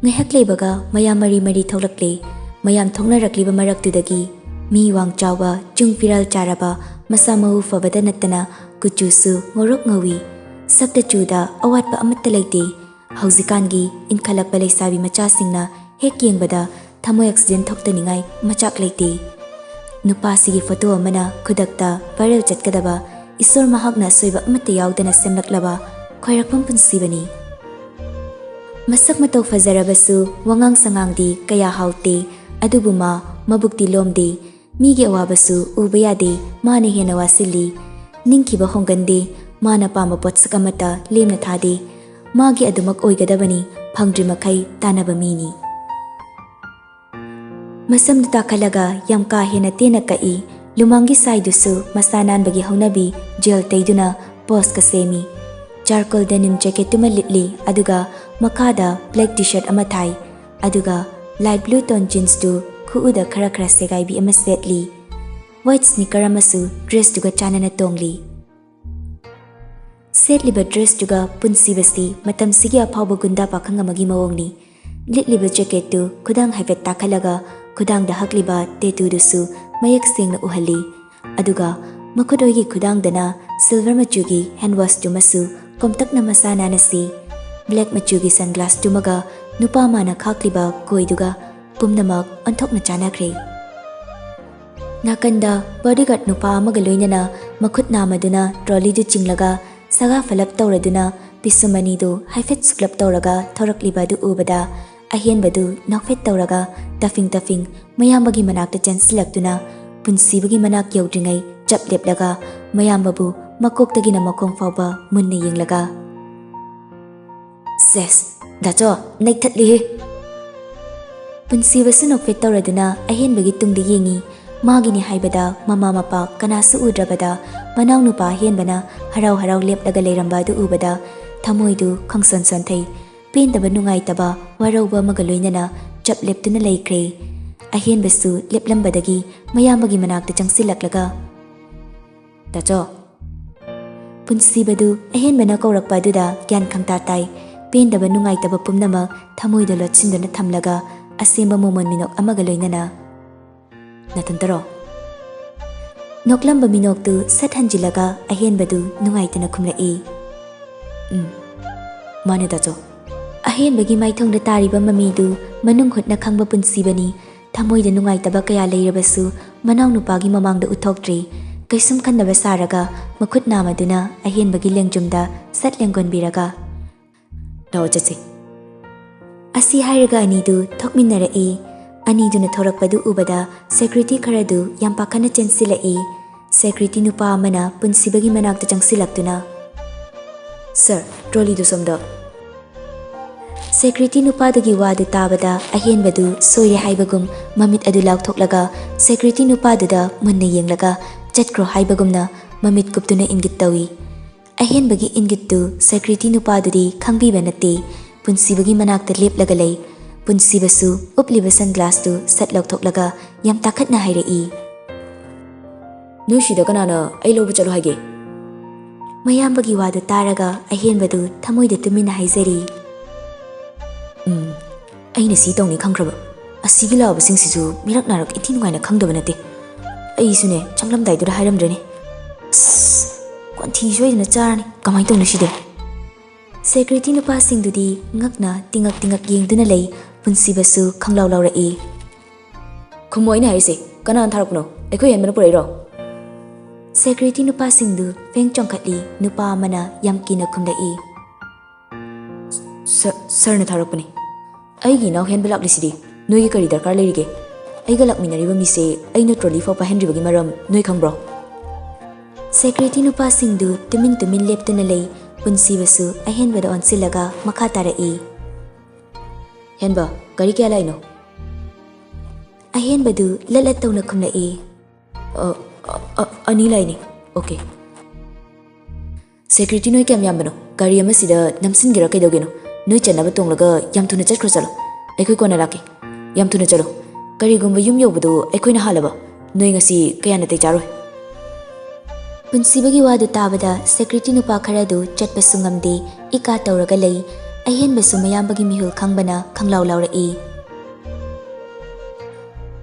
ꯉꯥꯏꯍꯥꯛ ꯂꯩꯕꯒ ꯃꯌꯥꯝ ꯃꯔꯤ ꯃꯔꯤ ꯊꯣꯛꯂꯛꯂꯦ꯫ ꯃꯌꯥꯝ ꯊꯣꯛꯅꯔꯛꯂꯤꯕ ꯃꯔꯛꯇꯨꯗꯒꯤ ꯃꯤ ꯋꯥꯡ ꯆꯥꯎꯕ, ꯆꯨꯡ ꯐꯤꯔꯥꯜ ꯆꯥꯔꯕ, ꯃꯁꯥ ꯃꯎ ꯐꯕꯗ ꯅꯠꯇꯅ ꯀꯨꯆꯨꯁꯨ ꯉꯧꯔꯣꯛ ꯉꯧꯏ꯫ ꯁꯛꯇ ꯆꯨꯗ ꯑꯋꯥꯠꯄ ꯑꯃꯠꯇ ꯂꯩꯇꯦ꯫ ꯍꯧꯖꯤꯛꯀꯥꯟꯒꯤ ꯏꯟꯈꯠꯂꯛꯄ ꯂꯩꯁꯥꯕꯤ ꯃꯆꯥꯁꯤꯡꯅ ꯍꯦꯛ ꯌꯦꯡꯕꯗ ꯊꯃꯣꯏ ꯑꯦꯛꯁꯤꯗꯦꯟ ꯊꯣꯛꯇꯅꯤꯡꯉꯥꯏ ꯃꯆꯥꯛ ꯂꯩꯇꯦ꯫ ꯅꯨꯄꯥꯁꯤꯒꯤ ꯐꯣꯇꯣ ꯑꯃꯅ ꯈꯨꯗꯛꯇ ꯚꯥꯏꯔꯦꯜ ꯆꯠꯀꯗꯕ, ꯏꯁꯣꯔ ꯃꯍꯥꯛꯅ ꯑꯁꯣꯏꯕ ꯑꯃꯠꯇ ꯌꯥꯎꯗꯅ ꯁꯦꯝꯂꯛꯂꯕ ꯈ꯭ꯋꯥꯏꯔꯥꯛꯄꯝ ꯄꯨꯟꯁꯤꯕꯅꯤ꯫ ꯃꯁꯛ ꯃꯇꯧ ꯐꯖꯔꯕꯁꯨ ꯋꯥꯉꯥꯡ ꯁꯉꯥꯡꯗꯤ ꯀꯌꯥ ꯍꯥꯎꯇꯦ, ꯑꯗꯨꯕꯨ ꯃꯥ ꯃꯕꯨꯛꯇꯤ ꯂꯣꯝꯗꯦ꯫ ꯃꯤꯒꯤ ꯑꯋꯥꯕꯁꯨ ꯎꯕ ꯌꯥꯗꯦ, ꯃꯥꯅ ꯍꯦꯟꯅ ꯋꯥꯁꯤꯜꯂꯤ꯫ ꯅꯤꯡꯈꯤꯕ ꯍꯣꯡꯒꯟꯗꯦ, ꯃꯥꯅ ꯄꯥꯝꯕ ꯄꯣꯠꯁꯛ ꯑꯃꯠꯇ ꯂꯦꯝꯅ ꯊꯥꯗꯦ꯫ ꯃꯥꯒꯤ ꯑꯗꯨꯃꯛ ꯑꯣꯏꯒꯗꯕꯅꯤ, ꯐꯪꯗ꯭ꯔꯤꯃꯈꯩ ꯇꯥꯟꯅꯕ ꯃꯤꯅꯤ꯫ ꯃꯁꯝꯗꯨ ꯇꯥꯈꯠꯂꯒ ꯌꯥꯝ ꯀꯥ ꯍꯦꯟꯅ ꯇꯦꯟꯅ ꯀꯛꯏ꯫ ꯂꯨꯃꯥꯡꯒꯤ ꯁꯥꯏꯗꯨꯁꯨ ꯃꯁꯥ ꯅꯥꯟꯕꯒꯤ ꯍꯧꯅꯕꯤ ꯖꯦꯜ ꯇꯩꯗꯨꯅ ꯄꯣꯁꯀ ꯁꯦꯝꯃꯤ꯫ ꯆꯥꯔꯀꯣꯜ ꯗꯦꯅꯤꯝ ꯖꯦꯀꯦꯠꯇꯨꯃ ꯂꯤꯠꯂꯤ, ꯑꯗꯨꯒ ꯃꯈꯥꯗ ꯕ꯭ꯂꯦꯛ ꯇꯤ ꯁꯔꯠ ꯑꯃ ꯊꯥꯏ, ꯑꯗꯨꯒ ꯂꯥꯏꯠ ꯕ꯭ꯂꯨ ꯇꯣꯟ ꯖꯤꯟꯁꯇꯨ ꯈꯨꯎꯗ ꯈꯔ ꯈꯔ ꯁꯦꯒꯥꯏꯕꯤ ꯑꯃ ꯁꯦꯠꯂꯤ꯫ ꯋꯥꯏꯠ ꯁ꯭ꯅꯤꯀꯔ ꯑꯃꯁꯨ ꯗ꯭ꯔꯦꯁꯇꯨꯒ ꯆꯥꯟꯅꯅ ꯇꯣꯡꯂꯤ꯫ ꯁꯦꯠꯂꯤꯕ ꯗ꯭ꯔꯦꯁꯇꯨꯒ ꯄꯨꯟꯁꯤꯕꯁꯤ ꯃꯇꯝꯁꯤꯒꯤ ꯑꯐꯥꯎꯕ ꯒꯨꯟꯗꯥ ꯄꯥꯈꯪ ꯑꯃꯒꯤ ꯃꯑꯣꯡꯅꯤ꯫ ꯂꯤꯠꯂꯤꯕ ꯖꯦꯀꯦꯠꯇꯨ ꯈꯨꯗꯥꯡ ꯍꯥꯏꯐꯦꯠ ꯇꯥꯈꯠꯂꯒ ꯈꯨꯗꯥꯡꯗ ꯍꯛꯂꯤꯕ ꯇꯦꯇꯨꯗꯨꯁꯨ ꯃꯌꯦꯛ ꯁꯦꯡꯅ ꯎꯍꯜꯂꯤ꯫ ꯑꯗꯨꯒ ꯃꯈꯨꯠ ꯑꯣꯏꯒꯤ ꯈꯨꯗꯥꯡꯗꯅ ꯁꯤꯜꯚꯔ ꯃꯆꯨꯒꯤ ꯍꯦꯟ ꯋꯥꯁꯇꯨꯃꯁꯨ ꯀꯣꯝꯇꯛꯅ ꯃꯁꯥ ꯅꯥꯟꯅ ꯁꯤ꯫ ꯕ꯭ꯂꯦꯛ ꯃꯆꯨꯒꯤ ꯁꯟꯒ꯭ꯂꯥꯁꯇꯨꯃꯒ ꯅꯨꯄꯥ ꯃꯥꯅ ꯈꯥꯛꯂꯤꯕ ꯀꯣꯏꯗꯨꯒ ꯄꯨꯝꯅꯃꯛ ꯑꯣꯟꯊꯣꯛꯅ ꯆꯥꯟꯅꯈ꯭ꯔꯦ꯫ ꯅꯥꯀꯟꯗ ꯕꯣꯗꯤꯒꯥꯔꯗ ꯅꯨꯄꯥ ꯑꯃꯒ ꯂꯣꯏꯅꯅ ꯃꯈꯨꯠ ꯅꯥꯝꯃꯗꯨꯅ ꯇ꯭ꯔꯣꯂꯤꯗꯨ ꯆꯤꯡꯂꯒ ꯁꯒꯥ ꯐꯂꯞ ꯇꯧꯔꯗꯨꯅ ꯄꯤꯁꯨꯝ ꯑꯅꯤꯗꯨ ꯍꯥꯏꯐꯦꯠ ꯁꯨꯛꯂꯞ ꯇꯧꯔꯒ ꯊꯧꯔꯛꯂꯤꯕ ꯑꯗꯨ ꯎꯕꯗ ꯑꯍꯦꯟꯕꯗꯨ ꯅꯣꯛꯐꯦꯠ ꯇꯧꯔꯒ ꯇꯐꯤꯡ ꯇꯐꯤꯡ ꯃꯌꯥꯝꯕꯒꯤ ꯃꯅꯥꯛꯇ ꯆꯦꯟꯁꯤꯜꯂꯛꯇꯨꯅ ꯄꯨꯟꯁꯤꯕꯒꯤ ꯃꯅꯥꯛ ꯌꯧꯗ꯭ꯔꯤꯉꯩ ꯆꯞ ꯂꯦꯞꯂꯒ ꯃꯌꯥꯝꯕꯕꯨ ꯃꯀꯣꯛꯇꯒꯤꯅ ꯃꯈꯣꯡ ꯐꯥꯎꯕ ꯃꯨꯟꯅ ꯌꯦꯡꯂꯒ, "ꯁꯦꯁ, ꯗꯥꯆꯣ, ꯅꯩꯊꯠꯂꯤꯍꯦ!" ꯄꯨꯟꯁꯤꯕꯁꯨ ꯅꯣꯛꯐꯦꯠ ꯇꯧꯔꯗꯨꯅ ꯑꯍꯦꯟꯕꯒꯤ ꯇꯨꯡꯗ ꯌꯦꯡꯉꯤ꯫ ꯃꯥꯒꯤꯅꯤ ꯍꯥꯏꯕꯗ ꯃꯃꯥ ꯃꯄꯥ ꯀꯅꯥꯁꯨ ꯎꯗ꯭ꯔꯕꯗ ꯃꯅꯥꯎꯅꯨꯄꯥ ꯑꯍꯦꯟꯕꯅ ꯍꯔꯥꯎ ꯍꯔꯥꯎ ꯂꯦꯞꯂꯒ ꯂꯩꯔꯝꯕ ꯑꯗꯨ ꯎꯕꯗ ꯊꯃꯣꯏꯗꯨ ꯈꯪꯁꯣꯟ ꯁꯣꯟꯊꯩ꯫ ꯄꯦꯟꯗꯕ, ꯅꯨꯡꯉꯥꯏꯇꯕ, ꯋꯥꯔꯧꯕ ꯑꯃꯒ ꯂꯣꯏꯅꯅ ꯆꯞ ꯂꯦꯞꯇꯨꯅ ꯂꯩꯈ꯭ꯔꯦ꯫ ꯑꯍꯦꯟꯕꯁꯨ ꯂꯦꯞꯂꯝꯕꯗꯒꯤ ꯃꯌꯥꯝꯕꯒꯤ ꯃꯅꯥꯛꯇ ꯆꯪꯁꯤꯜꯂꯛꯂꯒ, "ꯗꯥꯆꯣ!" ꯄꯨꯟꯁꯤꯕꯗꯨ ꯑꯍꯦꯟꯕꯅ ꯀꯧꯔꯛꯄ ꯑꯗꯨꯗ ꯒ꯭ꯌꯥꯟ ꯈꯪꯇꯥ ꯇꯥꯏ꯫ ꯄꯦꯟꯗꯕ, ꯅꯨꯡꯉꯥꯏꯇꯕ ꯄꯨꯝꯅꯃꯛ ꯊꯃꯣꯏꯗ ꯂꯣꯠꯁꯤꯟꯗꯨꯅ ꯊꯝꯂꯒ ꯑꯁꯦꯡꯕ ꯃꯣꯃꯣꯟ ꯃꯤꯅꯣꯛ ꯑꯃꯒ ꯂꯣꯏꯅꯅ, "ꯅꯊꯟꯇꯔꯣ?" ꯅꯣꯛꯂꯝꯕ ꯃꯤꯅꯣꯛꯇꯨ ꯁꯠ ꯍꯟꯖꯤꯜꯂꯒ ꯑꯍꯦꯟꯕꯗꯨ ꯅꯨꯡꯉꯥꯏꯇꯅ ꯈꯨꯝꯂꯛꯏ, "ꯎꯝ, ꯃꯥꯅꯦ ꯗꯥꯆꯣ꯫" ꯑꯍꯦꯟꯕꯒꯤ ꯃꯥꯏꯊꯣꯡꯗ ꯇꯥꯔꯤꯕ ꯃꯃꯤꯗꯨ ꯃꯅꯨꯡ ꯍꯨꯠꯅ ꯈꯪꯕ ꯄꯨꯟꯁꯤꯕꯅꯤ꯫ ꯊꯃꯣꯏꯗ ꯅꯨꯡꯉꯥꯏꯇꯕ ꯀꯌꯥ ꯂꯩꯔꯕꯁꯨ ꯃꯅꯥꯎꯅꯨꯄꯥꯒꯤ ꯃꯃꯥꯡꯗ ꯎꯠꯊꯣꯛꯇ꯭ꯔꯤ꯫ ꯀꯩꯁꯨꯝ ꯈꯟꯗꯕ ꯁꯥꯔꯒ ꯃꯈꯨꯠ ꯅꯥꯝꯃꯗꯨꯅ ꯑꯍꯦꯟꯕꯒꯤ ꯂꯦꯡꯖꯨꯝꯗ ꯁꯠ ꯂꯦꯡꯒꯣꯟꯕꯤꯔꯒ, "ꯂꯥꯛꯑꯣ ꯆꯠꯁꯤ꯫" ꯑꯁꯤ ꯍꯥꯏꯔꯒ ꯑꯅꯤꯗꯨ ꯊꯣꯛꯃꯤꯟꯅꯔꯛꯏ꯫ ꯑꯅꯤꯗꯨꯅ ꯊꯣꯔꯛꯄꯗꯨ ꯎꯕꯗ ꯁꯦꯀ꯭ꯌꯨꯔꯤꯇꯤ ꯈꯔꯗꯨ ꯌꯥꯝ ꯄꯥꯈꯠꯅ ꯆꯦꯟꯁꯤꯜꯂꯛꯏ꯫ ꯁꯦꯀ꯭ꯌꯨꯔꯤꯇꯤ ꯅꯨꯄꯥ ꯑꯃꯅ ꯄꯨꯟꯁꯤꯕꯒꯤ ꯃꯅꯥꯛꯇ ꯆꯪꯁꯤꯜꯂꯛꯇꯨꯅ, "ꯁꯔ, ꯇ꯭ꯔꯣꯂꯤꯗꯨ ꯁꯣꯝꯗ꯫" ꯁꯦꯀ꯭ꯌꯨꯔꯤꯇꯤ ꯅꯨꯄꯥꯗꯨꯒꯤ ꯋꯥꯗꯨ ꯇꯥꯕꯗ ꯑꯍꯦꯟꯕꯗꯨ ꯁꯣꯏꯔꯦ ꯍꯥꯏꯕꯒꯨꯝ ꯃꯃꯤꯠ ꯑꯗꯨ ꯂꯥꯎꯊꯣꯛꯂꯒ ꯁꯦꯀ꯭ꯌꯨꯔꯤꯇꯤ ꯅꯨꯄꯥꯗꯨꯗ ꯃꯨꯟꯅ ꯌꯦꯡꯂꯒ ꯆꯠꯈ꯭ꯔꯣ ꯍꯥꯏꯕꯒꯨꯝꯅ ꯃꯃꯤꯠ ꯀꯨꯞꯇꯨꯅ ꯏꯪꯒꯤꯠ ꯇꯧꯏ꯫ ꯑꯍꯦꯟꯕꯒꯤ ꯏꯪꯒꯤꯠꯇꯨ ꯁꯦꯀ꯭ꯌꯨꯔꯤꯇꯤ ꯅꯨꯄꯥꯗꯨꯗꯤ ꯈꯪꯕꯤꯕ ꯅꯠꯇꯦ꯫ ꯄꯨꯟꯁꯤꯕꯒꯤ ꯃꯅꯥꯛꯇ ꯂꯦꯞꯂꯒ ꯂꯩ꯫ ꯄꯨꯟꯁꯤꯕꯁꯨ ꯎꯞꯂꯤꯕ ꯁꯟꯒ꯭ꯂꯥꯁꯇꯨ ꯁꯠ ꯂꯧꯊꯣꯛꯂꯒ ꯌꯥꯝ ꯇꯥꯈꯠꯅ ꯍꯥꯏꯔꯛꯏ, "ꯅꯣꯏ ꯁꯤꯗ ꯀꯅꯥꯅ ꯑꯩ ꯂꯧꯕ ꯆꯠꯂꯣ ꯍꯥꯏꯒꯦ?" ꯃꯌꯥꯝꯕꯒꯤ ꯋꯥꯗꯨ ꯇꯥꯔꯒ ꯑꯍꯦꯟꯕꯗꯨ ꯊꯃꯣꯏꯗ ꯇꯨꯃꯤꯟꯅ ꯍꯥꯏꯖꯔꯤ, "ꯎꯝ, ꯑꯩꯅ ꯁꯤ ꯇꯧꯅꯤ ꯈꯪꯈ꯭ꯔꯕ꯫ ꯑꯁꯤꯒꯤ ꯂꯥꯛꯑꯕꯁꯤꯡꯁꯤꯁꯨ ꯃꯤꯔꯛ ꯅꯥꯔꯛ ꯏꯊꯤ ꯅꯨꯡꯉꯥꯏꯅ ꯈꯪꯗꯕ ꯅꯠꯇꯦ꯫ ꯑꯩꯁꯨꯅꯦ, ꯆꯪꯂꯝꯗꯥꯏꯗꯨꯗ ꯍꯥꯏꯔꯝꯗ꯭ꯔꯦꯅꯦ꯫ ꯑꯁ, ꯀꯣꯟꯊꯤ ꯁꯣꯏꯗꯅ ꯆꯥꯔꯅꯤ꯫ ꯀꯃꯥꯏꯅ ꯇꯧꯅꯤ ꯁꯤꯗꯤ?" ꯁꯦꯀ꯭ꯌꯨꯔꯤꯇꯤ ꯅꯨꯄꯥꯁꯤꯡꯗꯨꯗꯤ ꯉꯛꯅ ꯇꯤꯉꯛ ꯇꯤꯉꯛ ꯌꯦꯡꯗꯨꯅ ꯂꯩ꯫ ꯄꯨꯟꯁꯤꯕꯁꯨ ꯈꯪꯂꯥꯎ ꯂꯥꯎꯔꯛꯏ, "ꯈꯨꯝꯃꯣ, ꯑꯩꯅ ꯍꯥꯏꯔꯤꯁꯦ꯫ ꯀꯅꯥꯅ ꯊꯥꯔꯛꯄꯅꯣ? ꯑꯩꯈꯣꯏ ꯍꯦꯟꯕꯅ ꯄꯨꯔꯛꯏꯔꯣ?" ꯁꯦꯀ꯭ꯌꯨꯔꯤꯇꯤ ꯅꯨꯄꯥꯁꯤꯡꯗꯨ ꯐꯦꯡ ꯆꯣꯡꯈꯠꯂꯤ꯫ ꯅꯨꯄꯥ ꯑꯃꯅ ꯌꯥꯝ ꯀꯤꯅ ꯈꯨꯝꯂꯛꯏ, "ꯁ-, ꯁꯔꯅ ꯊꯥꯔꯛꯄꯅꯤ꯫ ꯑꯩꯒꯤ ꯏꯅꯥꯎ ꯍꯦꯟꯕ ꯂꯥꯛꯂꯤꯁꯤꯗꯤ꯫ ꯅꯣꯏꯒꯤ ꯀꯔꯤ ꯗꯔꯀꯥꯔ ꯂꯩꯔꯤꯒꯦ? ꯑꯩꯒ ꯂꯥꯛꯃꯤꯟꯅꯔꯤꯕ ꯃꯤꯁꯦ ꯑꯩꯅ ꯇ꯭ꯔꯣꯂꯤ ꯐꯥꯎ ꯄꯥꯏꯍꯟꯗ꯭ꯔꯤꯕꯒꯤ ꯃꯔꯝ ꯅꯣꯏ ꯈꯪꯕ꯭ꯔꯣ?" ꯁꯦꯀ꯭ꯌꯨꯔꯤꯇꯤ ꯅꯨꯄꯥꯁꯤꯡꯗꯨ ꯇꯨꯃꯤꯟ ꯇꯨꯃꯤꯟ ꯂꯦꯞꯇꯨꯅ ꯂꯩ꯫ ꯄꯨꯟꯁꯤꯕꯁꯨ ꯑꯍꯦꯟꯕꯗ ꯑꯣꯟꯁꯤꯜꯂꯒ ꯃꯈꯥ ꯇꯥꯔꯛꯏ, "ꯍꯦꯟꯕ, ꯒꯥꯔꯤ ꯀꯌꯥ ꯂꯥꯛꯏꯅꯣ?" ꯑꯍꯦꯟꯕꯗꯨ ꯂꯠ ꯂꯠ ꯇꯧꯅ ꯈꯨꯝꯂꯛꯏ, "ꯑ, ꯑ, ꯑ, ꯑꯅꯤ ꯂꯥꯛꯏꯅꯦ꯫" "ꯑꯣꯀꯦ꯫" "ꯁꯦꯀ꯭ꯌꯨꯔꯤꯇꯤ, ꯅꯣꯏ ꯀꯌꯥꯝ ꯌꯥꯝꯕꯅꯣ? ꯒꯥꯔꯤ ꯑꯃꯁꯤꯗ ꯅꯝꯁꯤꯟꯒꯦꯔꯥ ꯀꯩꯗꯧꯒꯦꯅꯣ? ꯅꯣꯏ ꯆꯟꯅꯕ ꯇꯣꯡꯂꯒ ꯌꯥꯝ ꯊꯨꯅ ꯆꯠꯈ꯭ꯔꯣ ꯆꯠꯂꯣ꯫ ꯑꯩꯈꯣꯏ ꯀꯣꯟꯅ ꯂꯥꯛꯀꯦ꯫ ꯌꯥꯝ ꯊꯨꯅ ꯆꯠꯂꯣ꯫ ꯀꯔꯤꯒꯨꯝꯕ ꯌꯨꯝ ꯌꯧꯕꯗꯨ ꯑꯩꯈꯣꯏꯅ ꯍꯥꯜꯂꯕ, ꯅꯣꯏ ꯉꯁꯤ ꯀꯌꯥ ꯅꯥꯇꯩ ꯆꯥꯔꯣꯏ꯫" ꯄꯨꯟꯁꯤꯕꯒꯤ ꯋꯥꯗꯨ ꯇꯥꯕꯗ ꯁꯦꯀ꯭ꯌꯨꯔꯤꯇꯤ ꯅꯨꯄꯥ ꯈꯔꯗꯨ ꯆꯠꯄꯁꯨ ꯉꯝꯗꯦ, ꯏꯀꯥ ꯇꯧꯔꯒ ꯂꯩ꯫ ꯑꯍꯦꯟꯕꯁꯨ ꯃꯌꯥꯝꯕꯒꯤ ꯃꯤꯍꯨꯜ ꯈꯪꯕꯅ ꯈꯪꯂꯥꯎ ꯂꯥꯎꯔꯛꯏ,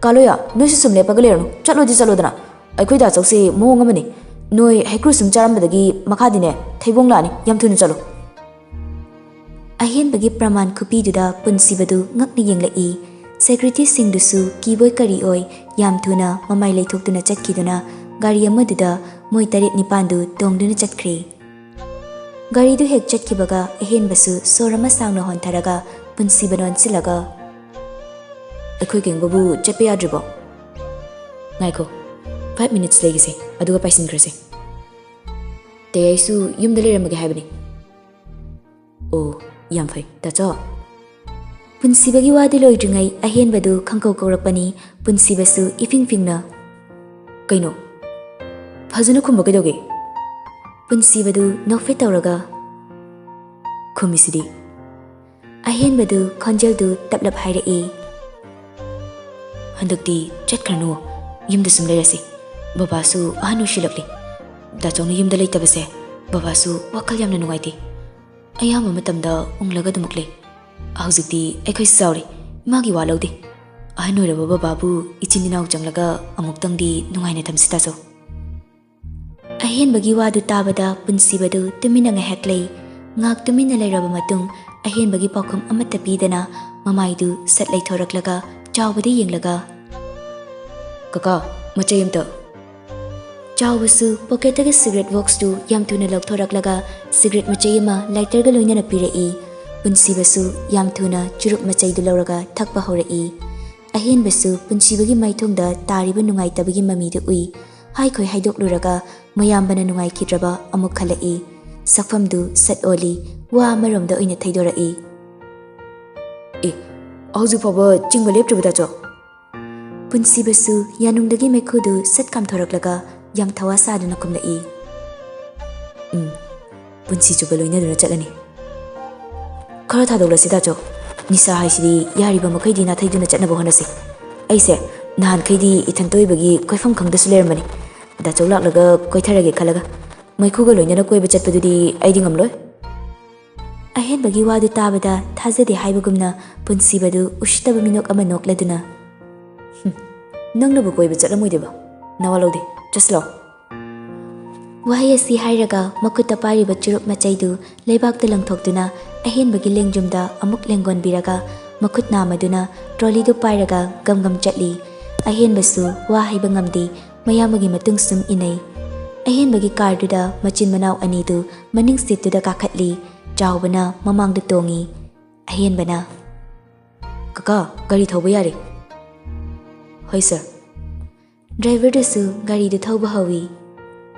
"ꯀꯥꯂꯣꯌꯥ, ꯅꯣꯏꯁꯨ ꯁꯨꯝ ꯂꯦꯞꯄꯒ ꯂꯩꯔꯅꯨ, ꯆꯠꯂꯣꯗꯤ ꯆꯠꯂꯣꯗꯅ꯫ ꯑꯩꯈꯣꯏ ꯗꯥ ꯆꯧꯁꯦ ꯃꯑꯣꯡ ꯑꯃꯅꯤ꯫ ꯅꯣꯏ ꯍꯩꯀ꯭ꯔꯨ ꯁꯨꯝ ꯆꯥꯔꯝꯕꯗꯒꯤ ꯃꯈꯥꯗꯤꯅꯦ ꯊꯩꯕꯣꯡ ꯂꯥꯛꯑꯅꯤ꯫ ꯌꯥꯝ ꯊꯨꯅ ꯆꯠꯂꯣ꯫" ꯑꯍꯦꯟꯕꯒꯤ ꯄ꯭ꯔꯃꯥꯟ ꯈꯨꯄꯤꯗꯨꯗ ꯄꯨꯟꯁꯤꯕꯗꯨ ꯉꯛꯅ ꯌꯦꯡꯂꯛꯏ꯫ ꯁꯦꯀ꯭ꯌꯨꯔꯤꯇꯤꯁꯤꯡꯗꯨꯁꯨ ꯀꯤꯕꯣꯏ ꯀꯔꯤ ꯑꯣꯏ ꯌꯥꯝ ꯊꯨꯅ ꯃꯃꯥꯏ ꯂꯩꯊꯣꯛꯇꯨꯅ ꯆꯠꯈꯤꯗꯨꯅ ꯒꯥꯔꯤ ꯑꯃꯗꯨꯗ ꯃꯣꯏ ꯇꯔꯦꯠ ꯅꯤꯄꯥꯟꯗꯨ ꯇꯣꯡꯗꯨꯅ ꯆꯠꯈ꯭ꯔꯦ꯫ ꯒꯥꯔꯤꯗꯨ ꯍꯦꯛ ꯆꯠꯈꯤꯕꯒ ꯑꯍꯦꯟꯕꯁꯨ ꯁꯣꯔ ꯑꯃ ꯁꯥꯡꯅ ꯍꯣꯟꯊꯔꯒ ꯄꯨꯟꯁꯤꯕ ꯅꯣꯟꯁꯤꯜꯂꯒ, "ꯑꯩꯈꯣꯏ ꯒꯦꯡꯕꯕꯨ ꯆꯠꯄ ꯌꯥꯗ꯭ꯔꯤꯕꯣ? ꯉꯥꯏꯈꯣ, five minutes ꯂꯩꯒꯤꯁꯦ꯫ ꯑꯗꯨꯒ ꯄꯥꯏꯁꯤꯟꯈ꯭ꯔꯁꯦ꯫ ꯇꯦ, ꯑꯩꯁꯨ ꯌꯨꯝꯗ ꯂꯩꯔꯝꯃꯒꯦ ꯍꯥꯏꯕꯅꯤ꯫ ꯑꯣ, ꯌꯥꯝ ꯐꯩ, ꯇꯥꯆꯧ꯫ ꯄꯨꯟꯁꯤꯕꯒꯤ ꯋꯥꯗꯨ ꯂꯣꯏꯗ꯭ꯔꯤꯉꯩ ꯑꯍꯦꯟꯕꯗꯨ ꯈꯪꯀꯧ ꯀꯧꯔꯛꯄꯅꯤ꯫ ꯄꯨꯟꯁꯤꯕꯁꯨ ꯏꯐꯤꯡ ꯐꯤꯡꯅ, "ꯀꯩꯅꯣ? ꯐꯖꯅ ꯈꯨꯝꯕ ꯀꯩꯗꯧꯒꯦ?" ꯄꯨꯟꯁꯤꯕꯗꯨ ꯅꯣꯛꯐꯦꯠ ꯇꯧꯔꯒ, "ꯈꯨꯝꯃꯤꯁꯤꯗꯤ꯫" ꯑꯍꯦꯟꯕꯗꯨ ꯈꯣꯟꯖꯦꯜꯗꯨ ꯇꯞꯂꯞ ꯍꯥꯏꯔꯛꯏ, "ꯍꯟꯗꯛꯇꯤ ꯆꯠꯈ꯭ꯔꯅꯨ, ꯌꯨꯝꯗ ꯁꯨꯝ ꯂꯩꯔꯁꯤ꯫ ꯕꯕꯥꯁꯨ ꯑꯍꯟ ꯑꯣꯏꯁꯤꯜꯂꯛꯂꯦ꯫ ꯇꯥꯆꯧꯅ ꯌꯨꯝꯗ ꯂꯩꯇꯕꯁꯦ ꯕꯕꯥꯁꯨ ꯋꯥꯈꯜ ꯌꯥꯝꯅ ꯅꯨꯡꯉꯥꯏꯇꯦ꯫ ꯑꯌꯥꯝꯕ ꯃꯇꯝꯗ ꯎꯪꯂꯒ ꯑꯗꯨꯃꯛ ꯂꯩ꯫ ꯍꯧꯖꯤꯛꯇꯤ ꯑꯩꯈꯣꯏꯁꯨ ꯆꯥꯎꯔꯦ, ꯏꯃꯥꯒꯤ ꯋꯥ ꯂꯧꯗꯦ꯫ ꯑꯍꯟ ꯑꯣꯏꯔꯕ ꯕꯕꯥꯕꯨ ꯏꯆꯤꯟ ꯏꯅꯥꯎ ꯆꯪꯂꯒ ꯑꯃꯨꯛꯇꯪꯗꯤ ꯅꯨꯡꯉꯥꯏꯅ ꯊꯝꯁꯤ ꯇꯥꯆꯧ꯫" ꯑꯍꯦꯟꯕꯒꯤ ꯋꯥꯗꯨ ꯇꯥꯕꯗ ꯄꯨꯟꯁꯤꯕꯗꯨ ꯇꯨꯃꯤꯟꯅ ꯉꯥꯏꯍꯥꯛ ꯂꯩ꯫ ꯉꯥꯏꯍꯥꯛ ꯇꯨꯃꯤꯟꯅ ꯂꯩꯔꯕ ꯃꯇꯨꯡ, ꯑꯍꯦꯟꯕꯒꯤ ꯄꯥꯎꯈꯨꯝ ꯑꯃꯠꯇ ꯄꯤꯗꯅ ꯃꯃꯥꯏꯗꯨ ꯁꯠ ꯂꯩꯊꯣꯔꯛꯂꯒ ꯆꯥꯎꯕꯗ ꯌꯦꯡꯂꯒ, "ꯀꯀꯥ, ꯃꯆꯩ ꯑꯝꯇ꯫" ꯆꯥꯎꯕꯁꯨ ꯄꯣꯀꯦꯠꯇꯒꯤ ꯁꯤꯒꯔꯦꯠ ꯕꯣꯛꯁꯇꯨ ꯌꯥꯝ ꯊꯨꯅ ꯂꯧꯊꯣꯔꯛꯂꯒ ꯁꯤꯒꯔꯦꯠ ꯃꯆꯩ ꯑꯃ ꯂꯥꯏꯇꯔꯒ ꯂꯣꯏꯅꯅ ꯄꯤꯔꯛꯏ꯫ ꯄꯨꯟꯁꯤꯕꯁꯨ ꯌꯥꯝ ꯊꯨꯅ ꯆꯨꯔꯨꯞ ꯃꯆꯩꯗꯨ ꯂꯧꯔꯒ ꯊꯛꯄ ꯍꯧꯔꯛꯏ꯫ ꯑꯍꯦꯟꯕꯁꯨ ꯄꯨꯟꯁꯤꯕꯒꯤ ꯃꯥꯏꯊꯣꯡꯗ ꯇꯥꯔꯤꯕ ꯅꯨꯡꯉꯥꯏꯇꯕꯒꯤ ꯃꯃꯤꯗꯨ ꯎꯏ꯫ ꯍꯥꯏꯈꯣꯏ ꯍꯥꯏꯗꯣꯛꯂꯨꯔꯒ ꯃꯌꯥꯝꯕꯅ ꯅꯨꯡꯉꯥꯏꯈꯤꯗ꯭ꯔꯕ ꯑꯃꯨꯛ ꯈꯜꯂꯛꯏ꯫ ꯁꯛꯐꯝꯗꯨ ꯁꯠ ꯑꯣꯜꯂꯤ, ꯋꯥ ꯑꯃꯔꯣꯝꯗ ꯑꯣꯏꯅ ꯊꯩꯗꯣꯔꯛꯏ꯫ "ꯑꯦ, ꯍꯧꯖꯤꯛ ꯐꯥꯎꯕ ꯆꯤꯡꯕ ꯂꯦꯞꯇ꯭ꯔꯤꯕ ꯇꯥꯆꯧ?" ꯄꯨꯟꯁꯤꯕꯁꯨ ꯌꯥꯅꯨꯡꯗꯒꯤ ꯃꯩꯈꯨꯗꯨ ꯁꯠ ꯀꯥꯝꯊꯣꯔꯛꯂꯒ ꯌꯥꯝ ꯊꯋꯥ ꯁꯥꯗꯨꯅ ꯈꯨꯝꯂꯛꯏ꯫ "ꯎꯝ, ꯄꯨꯟꯁꯤ ꯆꯨꯞꯄ ꯂꯣꯏꯅꯗꯨꯅ ꯆꯠꯂꯅꯤ꯫" "ꯈꯔ ꯊꯥꯗꯣꯛꯂꯁꯤ ꯇꯥꯆꯧ꯫ ꯅꯤꯁꯥ ꯍꯥꯏꯁꯤꯗꯤ ꯌꯥꯔꯤꯕ ꯃꯈꯩꯗꯤ ꯅꯥꯊꯩꯗꯨꯅ ꯆꯠꯅꯕ ꯍꯣꯠꯅꯁꯤ꯫ ꯑꯩꯁꯦ ꯅꯍꯥꯟꯈꯩꯗꯤ ꯏꯊꯟꯇ ꯑꯣꯏꯕꯒꯤ ꯀꯣꯏꯐꯝ ꯈꯪꯗꯁꯨ ꯂꯩꯔꯝꯕꯅꯤ꯫ ꯗꯥꯆꯧ ꯂꯥꯛꯂꯒ ꯀꯣꯏꯊꯔꯒꯦ ꯈꯜꯂꯒ꯫ ꯃꯩꯈꯨꯒ ꯂꯣꯏꯅꯅ ꯀꯣꯏꯕ ꯆꯠꯄꯗꯨꯗꯤ ꯑꯩꯗꯤ ꯉꯝꯂꯣꯏ꯫" ꯑꯍꯦꯟꯕꯒꯤ ꯋꯥꯗꯨ ꯇꯥꯕꯗ ꯊꯥꯖꯗꯦ ꯍꯥꯏꯕꯒꯨꯝꯅ ꯄꯨꯟꯁꯤꯕꯗꯨ ꯎꯁꯤꯠꯇꯕ ꯃꯤꯅꯣꯛ ꯑꯃ ꯅꯣꯛꯂꯗꯨꯅ, "ꯍꯨꯝ, ꯅꯪꯅꯕꯨ ꯀꯣꯏꯕ ꯆꯠꯂꯝꯃꯣꯏꯗꯕ? ꯅꯋꯥ ꯂꯧꯗꯦ, ꯆꯠꯁꯤꯂꯣ꯫" ꯋꯥꯍꯩ ꯑꯁꯤ ꯍꯥꯏꯔꯒ ꯃꯈꯨꯠꯇ ꯄꯥꯏꯔꯤꯕ ꯆꯨꯔꯨꯞ ꯃꯆꯩꯗꯨ ꯂꯩꯕꯥꯛꯇ ꯂꯪꯊꯣꯛꯇꯨꯅ ꯑꯍꯦꯟꯕꯒꯤ ꯂꯦꯡꯖꯨꯝꯗ ꯑꯃꯨꯛ ꯂꯦꯡꯒꯣꯟꯕꯤꯔꯒ ꯃꯈꯨꯠ ꯅꯥꯝꯃꯗꯨꯅ ꯇ꯭ꯔꯣꯂꯤꯗꯨ ꯄꯥꯏꯔꯒ ꯒꯝ ꯒꯝ ꯆꯠꯂꯤ꯫ ꯑꯍꯦꯟꯕꯁꯨ ꯋꯥ ꯍꯥꯏꯕ ꯉꯝꯗꯦ, ꯃꯌꯥꯝꯕꯒꯤ ꯃꯇꯨꯡ ꯁꯨꯝ ꯏꯟꯅꯩ꯫ ꯑꯍꯦꯟꯕꯒꯤ ꯀꯥꯔꯗꯨꯗ ꯃꯆꯤꯟ ꯃꯅꯥꯎ ꯑꯅꯤꯗꯨ ꯃꯅꯤꯡ ꯁꯤꯠꯇꯨꯗ ꯀꯥꯈꯠꯂꯤ꯫ ꯆꯥꯎꯕꯅ ꯃꯃꯥꯡꯗ ꯇꯣꯡꯉꯤ꯫ ꯑꯍꯦꯟꯕꯅ, "ꯀꯀꯥ, ꯒꯥꯔꯤ ꯊꯧꯕ ꯌꯥꯔꯦ꯫" "ꯍꯣꯏ ꯁꯥꯔ꯫" ꯗ꯭ꯔꯥꯏꯚꯔꯗꯨꯁꯨ ꯒꯥꯔꯤꯗꯨ ꯊꯧꯕ ꯍꯧꯏ꯫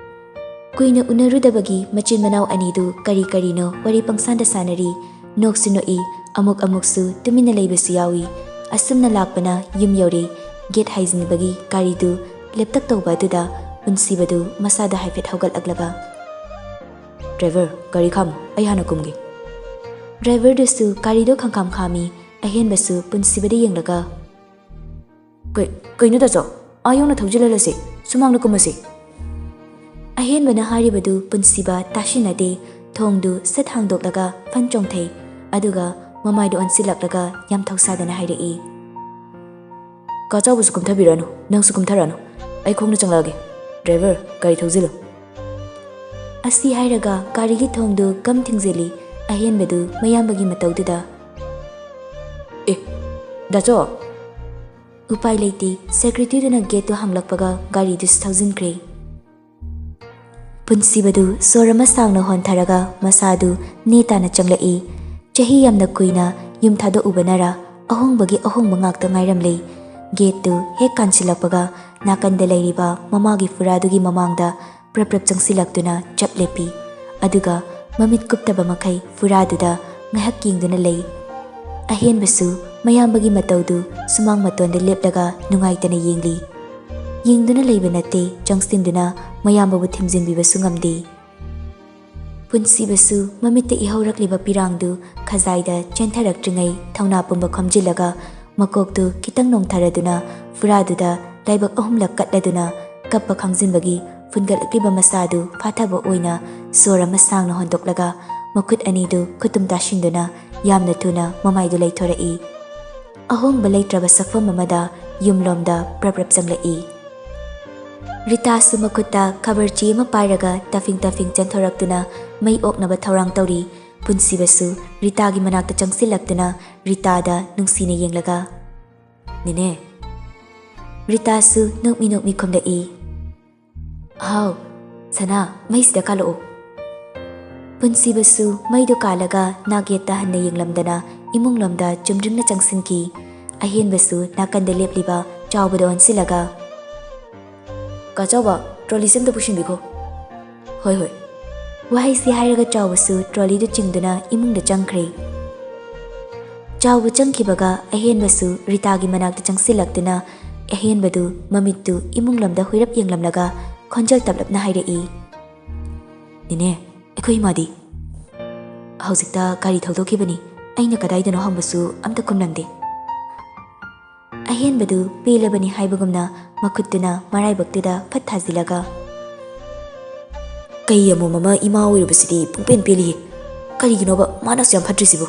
ꯀꯨꯏꯅ ꯎꯅꯔꯨꯗꯕꯒꯤ ꯃꯆꯤꯟ ꯃꯅꯥꯎ ꯑꯅꯤꯗꯨ ꯀꯔꯤ ꯀꯔꯤꯅꯣ ꯋꯥꯔꯤ ꯄꯪꯁꯥꯟꯗ ꯁꯥꯟꯅꯔꯤ꯫ ꯅꯣꯛꯁꯨ ꯅꯣꯛꯏ, ꯑꯃꯨꯛ ꯑꯃꯨꯛꯁꯨ ꯇꯨꯃꯤꯟꯅ ꯂꯩꯕꯁꯨ ꯌꯥꯎꯏ꯫ ꯑꯁꯨꯝꯅ ꯂꯥꯛꯄꯅ ꯌꯨꯝ ꯌꯧꯔꯦ꯫ ꯒꯦꯠ ꯍꯥꯏꯖꯤꯟꯕꯒꯤ ꯒꯥꯔꯤꯗꯨ ꯂꯦꯞꯇꯛ ꯇꯧꯕ ꯑꯗꯨꯗ ꯄꯨꯟꯁꯤꯕꯗꯨ ꯃꯁꯥꯗ ꯍꯥꯏꯐꯦꯠ ꯍꯧꯒꯠꯂꯛꯂꯒ, "ꯗ꯭ꯔꯥꯏꯚꯔ, ꯒꯥꯔꯤ ꯈꯥꯝꯃꯨ, ꯑꯩ ꯍꯥꯟꯅ ꯀꯨꯝꯒꯦ꯫" ꯗ꯭ꯔꯥꯏꯚꯔꯗꯨꯁꯨ ꯒꯥꯔꯤꯗꯣ ꯈꯪꯈꯥꯝ ꯈꯥꯝꯃꯤ꯫ ꯑꯍꯦꯟꯕꯁꯨ ꯄꯨꯟꯁꯤꯕꯗ ꯌꯦꯡꯂꯒ, "ꯀꯩ-, ꯀꯩꯅꯣ ꯗꯥꯆꯧ? ꯑꯥ ꯌꯧꯅ ꯊꯧꯖꯤꯜꯍꯜꯂꯁꯤ, ꯁꯨꯃꯥꯡꯗ ꯀꯨꯝꯃꯁꯤ꯫" ꯑꯍꯦꯟꯕꯅ ꯍꯥꯏꯔꯤꯕꯗꯨ ꯄꯨꯟꯁꯤꯕ ꯇꯥꯁꯤꯟꯅꯗꯦ꯫ ꯊꯣꯡꯗꯨ ꯁꯠ ꯍꯥꯡꯗꯣꯛꯂꯒ ꯐꯟ ꯆꯣꯡꯊꯩ꯫ ꯑꯗꯨꯒ ꯃꯃꯥꯏꯗꯨ ꯑꯣꯟꯁꯤꯜꯂꯛꯂꯒ ꯌꯥꯝ ꯊꯧꯁꯥꯗꯅ ꯍꯥꯏꯔꯛꯏ, "ꯀꯥ ꯆꯥꯎꯕꯁꯨ ꯀꯨꯝꯊꯕꯤꯔꯅꯨ, ꯅꯪꯁꯨ ꯀꯨꯝꯊꯔꯛꯑꯅꯨ꯫ ꯑꯩ ꯈꯣꯡꯅ ꯆꯪꯂꯛꯑꯒꯦ꯫ ꯗ꯭ꯔꯥꯏꯚꯔ, ꯒꯥꯔꯤ ꯊꯧꯖꯤꯜꯂꯨ꯫" ꯑꯁꯤ ꯍꯥꯏꯔꯒ ꯒꯥꯔꯤꯒꯤ ꯊꯣꯡꯗꯨ ꯒꯝ ꯊꯤꯡꯖꯤꯜꯂꯤ꯫ ꯑꯍꯦꯟꯕꯗꯨ ꯃꯌꯥꯝꯕꯒꯤ ꯃꯇꯧꯗꯨꯗ, "ꯑꯦ, ꯗꯥꯆꯧ!" ꯎꯄꯥꯏ ꯂꯩꯇꯦ꯫ ꯁꯦꯀ꯭ꯌꯨꯔꯤꯇꯤꯗꯨꯅ ꯒꯦꯠꯇꯨ ꯍꯥꯡꯂꯛꯄꯒ ꯒꯥꯔꯤꯗꯨꯁꯨ ꯊꯧꯖꯤꯟꯈ꯭ꯔꯦ꯫ ꯄꯨꯟꯁꯤꯕꯗꯨ ꯁꯣꯔ ꯑꯃ ꯁꯥꯡꯅ ꯍꯣꯟꯊꯔꯒ ꯃꯁꯥꯗꯨ ꯅꯦ ꯇꯥꯅ ꯆꯪꯂꯛꯏ꯫ ꯆꯍꯤ ꯌꯥꯝꯅ ꯀꯨꯏꯅ ꯌꯨꯝ ꯊꯥꯗꯣꯛꯎꯕꯅꯔ ꯑꯍꯣꯡꯕꯒꯤ ꯑꯍꯣꯡꯕ ꯉꯥꯛꯇ ꯉꯥꯏꯔꯝꯂꯦ꯫ ꯒꯦꯠꯇꯨ ꯍꯦꯛ ꯀꯥꯟꯁꯤꯜꯂꯛꯄꯒ ꯅꯥꯀꯟꯗ ꯂꯩꯔꯤꯕ ꯃꯃꯥꯒꯤ ꯐꯨꯔꯥꯗꯨꯒꯤ ꯃꯃꯥꯡꯗ ꯄ꯭ꯔꯞ ꯄ꯭ꯔꯞ ꯆꯪꯁꯤꯜꯂꯛꯇꯨꯅ ꯆꯞ ꯂꯦꯞꯄꯤ꯫ ꯑꯗꯨꯒ ꯃꯃꯤꯠ ꯀꯨꯞꯇꯕ ꯃꯈꯩ ꯐꯨꯔꯥꯗꯨꯗ ꯉꯥꯏꯍꯥꯛ ꯌꯦꯡꯗꯨꯅ ꯂꯩ꯫ ꯑꯍꯦꯟꯕꯁꯨ ꯃꯌꯥꯝꯕꯒꯤ ꯃꯇꯧꯗꯨ ꯁꯨꯃꯥꯡ ꯃꯇꯣꯟꯗ ꯂꯦꯞꯂꯒ ꯅꯨꯡꯉꯥꯏꯇꯅ ꯌꯦꯡꯂꯤ꯫ ꯌꯦꯡꯗꯨꯅ ꯂꯩꯕ ꯅꯠꯇꯦ, ꯆꯪꯁꯤꯟꯗꯨꯅ ꯃꯌꯥꯝꯕꯕꯨ ꯊꯦꯝꯖꯤꯟꯕꯤꯕꯁꯨ ꯉꯝꯗꯦ꯫ ꯄꯨꯟꯁꯤꯕꯁꯨ ꯃꯃꯤꯠꯇ ꯏꯍꯧꯔꯛꯂꯤꯕ ꯄꯤꯔꯥꯡꯗꯨ ꯈꯖꯥꯏꯗ ꯆꯦꯟꯊꯔꯛꯇ꯭ꯔꯤꯉꯩ ꯊꯧꯅꯥ ꯄꯨꯝꯕ ꯈꯣꯝꯖꯤꯜꯂꯒ ꯃꯀꯣꯛꯇꯨ ꯈꯤꯇꯪ ꯅꯣꯡꯊꯔꯗꯨꯅ ꯐꯨꯔꯥꯗꯨꯗ ꯂꯥꯏꯕꯛ ꯑꯍꯨꯝꯂꯛ ꯀꯠꯂꯗꯨꯅ ꯀꯞꯄ ꯈꯥꯡꯖꯤꯟꯕꯒꯤ ꯐꯨꯟꯒꯠꯂꯛꯂꯤꯕ ꯃꯁꯥꯗꯨ ꯐꯥꯊꯕ ꯑꯣꯏꯅ ꯁꯣꯔ ꯑꯃ ꯁꯥꯡꯅ ꯍꯣꯟꯗꯣꯛꯂꯒ ꯃꯈꯨꯠ ꯑꯅꯤꯗꯨ ꯈꯨꯇꯨꯝ ꯇꯥꯁꯤꯟꯗꯨꯅ ꯌꯥꯝꯅ ꯊꯨꯅ ꯃꯃꯥꯏꯗꯨ ꯂꯩꯊꯣꯔꯛꯏ꯫ ꯑꯍꯣꯡꯕ ꯂꯩꯇ꯭ꯔꯕ ꯁꯛꯐꯝ ꯑꯃꯗ ꯌꯨꯝꯂꯣꯝꯗ ꯄ꯭ꯔꯞ ꯄ꯭ꯔꯞ ꯆꯪꯂꯛꯏ꯫ ꯔꯤꯇꯥꯁꯨ ꯃꯈꯨꯠꯇ ꯈꯕꯔ ꯆꯦ ꯑꯃ ꯄꯥꯏꯔꯒ ꯇꯐꯤꯡ ꯇꯐꯤꯡ ꯆꯦꯟꯊꯣꯔꯛꯇꯨꯅ ꯃꯩ ꯑꯣꯛꯅꯕ ꯊꯧꯔꯥꯡ ꯇꯧꯔꯤ꯫ ꯄꯨꯟꯁꯤꯕꯁꯨ ꯔꯤꯇꯥꯒꯤ ꯃꯅꯥꯛꯇ ꯆꯪꯁꯤꯜꯂꯛꯇꯨꯅ ꯔꯤꯇꯥꯗ ꯅꯨꯡꯁꯤꯅ ꯌꯦꯡꯂꯒ, "ꯅꯦꯅꯦ꯫" ꯔꯤꯇꯥꯁꯨ ꯅꯣꯛꯃꯤ ꯅꯣꯛꯃꯤ ꯈꯨꯝꯂꯛꯏ, "ꯍꯥꯎ, ꯁꯅꯥ, ꯃꯩꯁꯤꯗ ꯀꯥꯜꯂꯛꯑꯣ꯫" ꯄꯨꯟꯁꯤꯕꯁꯨ ꯃꯩꯗꯨ ꯀꯥꯜꯂꯒ ꯅꯥꯛ ꯌꯦꯠꯇ ꯍꯟꯅ ꯌꯦꯡꯂꯝꯗꯅ ꯏꯃꯨꯡꯂꯣꯝꯗ ꯆꯨꯝꯗ꯭ꯔꯤꯡꯅ ꯆꯪꯁꯤꯟꯈꯤ꯫ ꯑꯍꯦꯟꯕꯁꯨ ꯅꯥꯀꯟꯗ ꯂꯦꯞꯂꯤꯕ ꯆꯥꯎꯕꯗ ꯑꯣꯟꯁꯤꯜꯂꯒ, "ꯀꯥ ꯆꯥꯎꯕ, ꯇ꯭ꯔꯣꯂꯤꯁꯦ ꯑꯝꯇ ꯄꯨꯁꯤꯟꯕꯤꯈꯣ꯫" "ꯍꯣꯏ, ꯍꯣꯏ꯫" ꯋꯥꯍꯩꯁꯤ ꯍꯥꯏꯔꯒ ꯆꯥꯎꯕꯁꯨ ꯇ꯭ꯔꯣꯂꯤꯗꯨ ꯆꯤꯡꯗꯨꯅ ꯏꯃꯨꯡꯗ ꯆꯪꯈ꯭ꯔꯦ꯫ ꯆꯥꯎꯕ ꯆꯪꯈꯤꯕꯒ ꯑꯍꯦꯟꯕꯁꯨ ꯔꯤꯇꯥꯒꯤ ꯃꯅꯥꯛꯇ ꯆꯪꯁꯤꯜꯂꯛꯇꯨꯅ ꯑꯍꯦꯟꯕꯗꯨ ꯃꯃꯤꯠꯇꯨ ꯏꯃꯨꯡ ꯂꯣꯝꯗ ꯍꯨꯏꯔꯞ ꯌꯦꯡꯂꯝꯂꯒ ꯈꯣꯟꯖꯦꯜ ꯇꯞꯂꯞꯅ ꯍꯥꯏꯔꯛꯏ, "ꯅꯦꯅꯦ, ꯑꯩꯈꯣꯏ ꯏꯃꯥꯗꯤ?" "ꯍꯧꯖꯤꯛꯇ ꯒꯥꯔꯤ ꯊꯧꯗꯣꯛꯈꯤꯕꯅꯤ꯫ ꯑꯩꯅ ꯀꯗꯥꯏꯗꯅꯣ ꯍꯪꯕꯁꯨ ꯑꯝꯇ ꯈꯨꯝꯂꯝꯗꯦ꯫" ꯑꯍꯦꯟꯕꯗꯨ ꯄꯦꯜꯂꯕꯅꯤ ꯍꯥꯏꯕꯒꯨꯝꯅ ꯃꯈꯨꯠꯇꯨꯅ ꯃꯔꯥꯏꯕꯛꯇꯨꯗ ꯐꯠ ꯊꯥꯖꯤꯜꯂꯒ, "ꯀꯩ ꯑꯃꯣꯝ ꯑꯃ ꯏꯃꯥ ꯑꯣꯏꯔꯨꯕꯁꯤꯗꯤ ꯄꯨꯡꯄꯦꯟ ꯄꯦꯜꯂꯤꯍꯦ꯫ ꯀꯔꯤꯒꯤꯅꯣꯕ ꯃꯥꯅ ꯑꯁꯨꯛ ꯌꯥꯝ ꯐꯠꯇ꯭ꯔꯤꯁꯤꯕꯨ?"